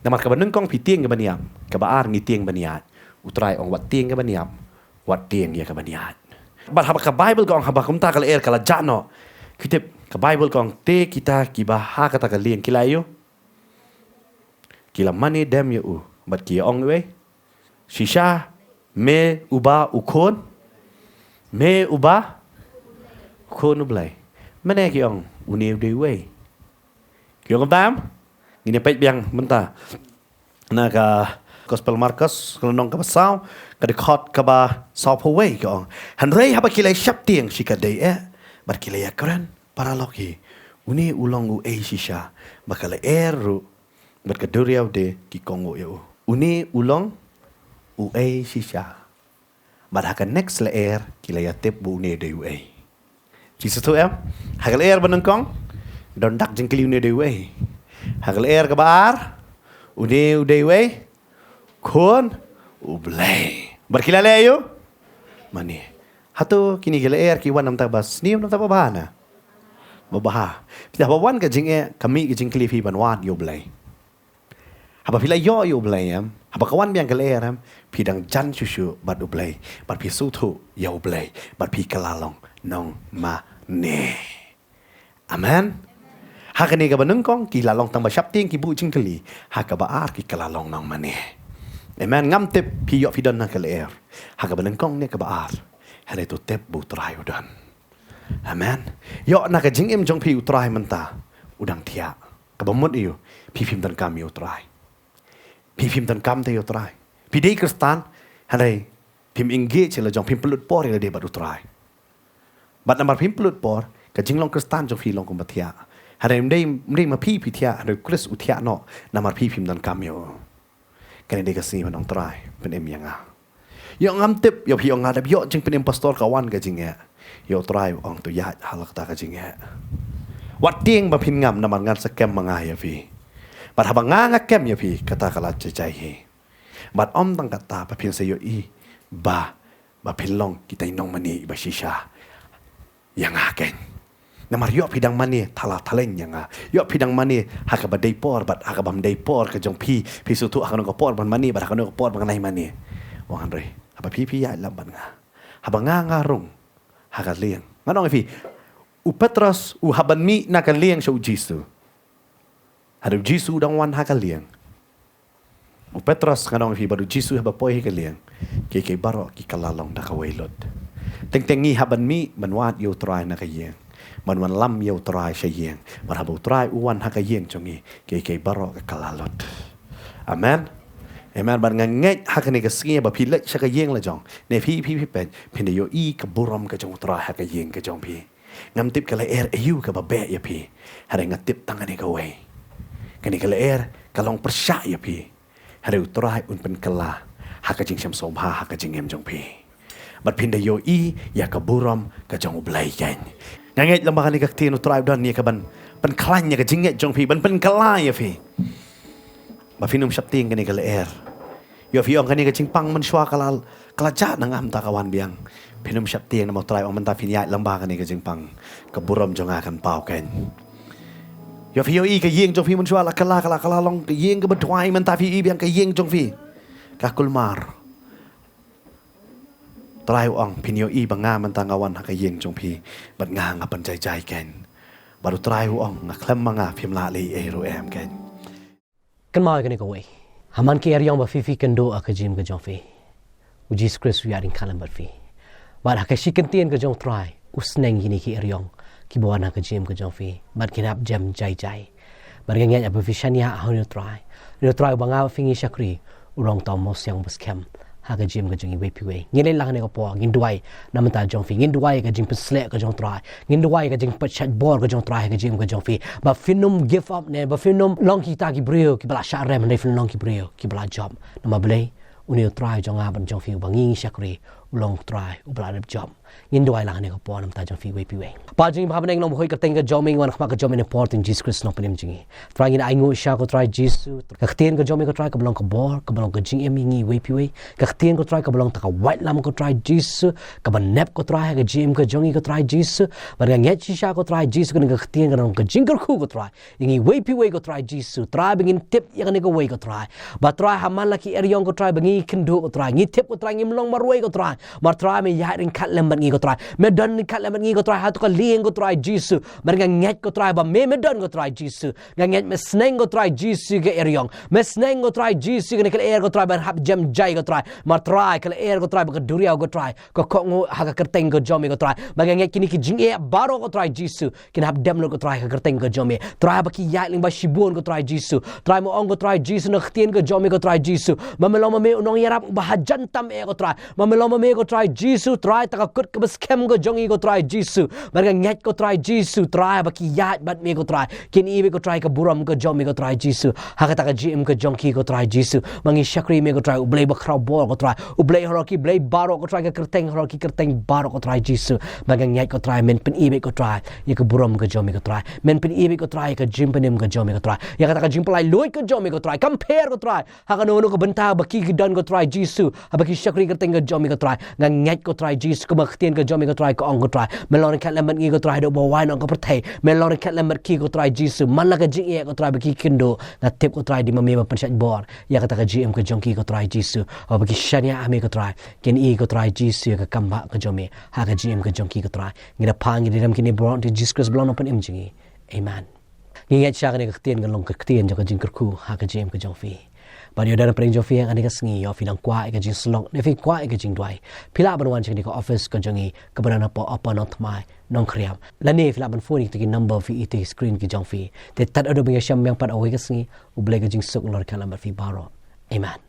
Namar kaba nyngkong phi tieng ïa kaban ïap. Kaba ar ngi tieng ban ïaid. U Trai ong wat tieng ïa kaban ïap. Wat tieng ïa kaban ïaid. Bad haba ka Bible ka ong haba kumta ka lyer ka la jah noh. Ki tip ka Bible ka ong te kita kiba ha kata ka lieng ki la ïoh. Ki la mane dem ïa u. Bad ki ong wei. Shisha me uba u khun. Me uba, Khun u Blei. Mane ki ong, une u dei uei. Ki ong tam? Ngin ïa peit biang mynta na ka Gospel Markos, ka lynnong kaba saw, ka dkhot kaba sawphew wei, ka ong: Hynrei haba ki la sheptieng shikatdei eh, bad ki la ïakren paralok hi, une u long uei shisha, ba ka lyer ruh bad ka duriaw de ki kohnguh ïa u. Une u long uei shisha. Bad ha ka next lyer ki la ïatip ba une u dei uei. Phi sngewthuh em? Ha ka lyer banyngkong, don dak jingkylli une u dei uei. Ha ka lyer kaba ar, une u dei uei. Khun u Blei. Bad ki la leh ïa u mane. Hato kine ki lyer ki wan namar ba sniew, namar ba bha na? Ba bha. Phi, haba wan ka jingeh, ka mih ka jingkylli, phi ban wad ïa u Blei. Haba phi la ïoh ïa u Blei em, haba ka wan biang ka lyer em, phi dang jan shuh shuh bad u Blei, bad phi sngewthuh ïa u Blei, bad phi kylla long nongmane. Amen. Ha kane kaba nyngkong ki la long tang ba sheptieng, ki buh jingkylli. Ha kaba ar ki kylla long nongmane. Amen. Ngam tip phi ïoh phi don na ka lyer, ha kaba nyngkong ne kaba ar. Hynrei to tip ba u Trai u don. Amen. Ïoh na ka jingim jong phi u Trai mynta u dang thiah. Kaba mut ïa u, phi phim donkam ïa u Trai. Phi phim donkam te ïa u Trai. Phi dei Khristan, hynrei phim engage ïa la jong, phim pynlut por ïa lade bad u Trai. Bad namar phim pynlut por, ka jinglong Khristan jong phi long kumba thiah. Hynrei ym dei, ym dei ma phi phi thiah, hynrei u Khrist u thiah noh, namar phi phim donkam ïa u. Kane dei ka sngi ban ong, Trai, pynim ïa nga. Ïoh ngam tip, ïoh phi ong, nga dep ïoh jingpynim pastor, ka wan ka jingeh. Ïoh u Trai u ong, to ïaid ha la kata ka jingeh. Wat tieng ba phin ngam, namar ngan sa kem ma nga ïa phi. Bad haba nga nga kem ïa phi, kata ka la jai jai hi. Bad ym tang kata, ba phin sa ïohi ba, ba phin long kita ki nongmane ba shisha ïa nga keiñ. Namar ïoh phi dang mane thala thaleng ïa nga. Ïoh phi dang mane ha kaba dei por bad ha kaba ym dei por ka jong phi. Phi sngewthuh ha kano ka por ban mane bad ha kano ka por ban nai mane. Wan hynrei haba phi phi ïaid lem bad nga, haba nga nga rung ha ka lieng, ngan ong ïa phi, u Petros u hap ban mih na ka lieng sha u Jisu. Hynrei u Jisu u dang wan ha ka lieng. U Petros, ngan ong ïa phi, bad u Jisu haba poi ha ka lieng, kiei kiei baroh ki kylla long da kawei lut. Teng teng ngi hap ban mih ban wad ïa u Trai na ka ïing, ban wanlam ïa u Trai sha ïing. Bad haba u Trai u wan ha ka ïing jong ngi, kiei kiei baroh ka kylla lut. Amen. Amen. Bad nga ngeit ha kane ka sngi ba phi leit sha ka ïing la jong, ne phi phi phi peit, phin da ïohi ka burom ka jong u Trai ha ka ïing ka jong phi. Ngam tip ka lyer aïu kaba beh ïa phi, hynrei nga tip tang kane kawei. Kane ka lyer ka long pyrshah ïa phi, hynrei u Trai un pynkylla ha ka jingshem sngewbha ha ka jingim jong phi. Bad phin da ïohi ïa ka burom ka jong u Blei keiñ. Nga ngeit lem ba kane ka ktien u Trai u don ïa ka ban pynkhlaiñ ïa ka jingngeit jong phi, ban pynkylla ïa phi. Ba phin ym sheptieng kane ka lyer. Ïoh phi ong kane ka jingpang mynshuwa ka la, ka la jah na nga, mynta ka wan biang. Phin ym sheptieng, namar u Trai u ong mynta phin ïaid lem bad kane ka jingpang, ka burom jong nga kan paw keiñ. Ïoh phi ïohi ka ïing jong phi mynshuwa la kylla, ka la, ka la long ka ïing kaba duwai, mynta phi ïohi biang ka ïing jong phi ka kulmar. Trai u ong phin ïohi ba nga mynta nga wan ha ka ïing jong phi, bad nga nga pynjai jai keiñ. Bad u Trai u ong, nga khlem ma nga phim lah leh ei ei ruh em keiñ. Kynmaw ïa kane kawei. Ha man ki eriong ba phi phi kynduh ha ka jingim ka jong phi, u Jisu Khrist u ïaid ryngkat lem bad phi. Bad ha ka shi kyntien ka jong u Trai u sneng ïa kine ki eriong kiba wan ha ka jingim ka jong phi, bad kin hap jem jai jai. Bad nga ngeit haba phi shaniah ha une u Trai, une u Trai uba nga bad phi ngi shakri, u long uta u mawsiang uba skhem ha ka jingim ka jong iwei pa iwei. Ngin leit lang ha kane ka por, ngin duwai na ka bynta jong phi, ngin duwai ka jingpynshlur ka jong u Trai, ngin duwai ka jingpynshait bor ka jong u Trai ha ka jingim ka jong phi. Ba phin ym give up ne ba phin ym long kita ki briew kiba la shah rem, hynrei phin long ki briew kiba la jop. Namar balei? Une u Trai jong nga bad jong phi uba ngi ngi shakri, u long u Trai uba la dep jop. Ngin duwai lang ha kane ka por na ka bynta jong phi iwei pa iwei. Kpa jong ngi ba ha bneng, long bakhuid ka kyrteng ka jong me, ngi wan ha khmat ka jong me na ka por jong u Jisu Khrist u nongpynim jong ngi. Trai, ngin ainguh shisha ko Trai Jisu, ka ktien ka jong me ko Trai kaba long ka bor, kaba long ka jingim ïa ngi iwei pa iwei. Ka ktien ko Trai kaba long ta ka waitlam ko Trai Jisu, kaba nep ko Trai ha ka jingim ka jong ngi ko Trai Jisu. Bad nga ngeit shisha ko Trai Jisu, kane ka ktien ka long ka jingkyrkhu ko Trai ïa ngi iwei pa iwei ko Trai Jisu. Trai, ba ngin tip ïa kane kawei ko Trai, ba Trai ha man la ki eriong ko Trai ba ngi kynduh ko Trai, ngi tip ko Trai ngim long marwei ko Trai, namar Trai me ïaid ryngkat lem ngi ko Trai. Me don ryngkat lem bad ngi ko Trai ha kato ka lieng ko Trai Jisu. Bad nga ngeit ko Trai ba me me don ko Trai Jisu. Nga ngeit me sneng ko Trai Jisu ïa ka eriong. Me sneng ko Trai Jisu ïa kane ka lyer ko Trai ban hap jem jai ko Trai. Namar Trai ka lyer ko Trai bad ka duriaw ko Trai ka kohnguh ha ka kyrteng ka jong me ko Trai. Bad nga ngeit kine ki jingeh baroh ko Trai Jisu kin hap dem lut ko Trai ha ka kyrteng ka jong me. Trai ba ki ïaid lyngba shibun ko Trai Jisu. Trai me ong ko Trai Jisu na ka ktien ka jong me ko Trai Jisu. Ba me long ma me u nongïarap ba hajan tam eh ko Trai. Ba me long ma me ko Trai Jisu, Trai ta ka kut kaba skhem ka jong ngi ko Trai Jisu. Bad nga ngeit ko Trai Jisu, Trai ba ki ïaid bad me ko Trai. Kin ïohi ko Trai ka burom ka jong me ko Trai Jisu. Ha kata ka jingim ka jong ki ko Trai Jisu. Ba ngi shakri me ko Trai, U Blei ba khraw bor ko Trai. U Blei halor ki Blei baroh ko Trai, ka kyrteng halor ki kyrteng baroh ko Trai Jisu. Ba nga ngeit ko Trai, men pynïohi ko Trai ïa ka burom ka jong me ko Trai. Men pynïohi ko Trai ïa ka jingpynim ka jong me ko Trai. Ïa kata ka jingpynlait luid ka jong me ko Trai. Kam pher ko Trai. Ha kano kano ka bynta ba ki ki don ko Trai Jisu. Haba ki shakri kyrteng ka jong me ko Trai. Nga ngeit ko Trai Jisu kumba ka ktien ka jong me ko Trai ka ong ko Trai. Me long ryngkat lem bad ngi ko Trai haduh ba wai noh ka pyrthei. Me long ryngkat lem bad ki ko Trai Jisu. Man la ka jingeh ko Trai ba ki kynduh. Nga tip ko Trai dei ma me ba pynshait bor ïa kata ka jingim ka jong ki ko Trai Jisu. Haba ki shaniah ha me ko Trai. Kin ïohi ko Trai Jisu ïa ka kam ba ka jong me. Ha ka jingim ka jong ki ko Trai. Ngi da pan ngi da dem kine baroh da Jisu Khrist ba long nongpynim jong ngi. Amen. Ngi ngeit sha kane ka ktien ka long ka ktien jong ka jingkyrkhu ha ka jingim ka jong phi. Bad ïoh da na pdeng jong phi ha kane ka sngi ïoh phi dang kwah ïa ka jingslok ne phi kwah ïa ka jingduwai. Phi lah ban wan sha kane ka office ka jong ngi kaba don hapoh Upper Nongthymmai, Nongkhriam. Lane phi lah ban phone ïa kita ki number phi ïohi ha screen ka jong phi. Te tad haduh ban ïashem biang pat ha kawei ka sngi, U Blei ka jingsuk un long ryngkat lem bad phi baroh. Amen.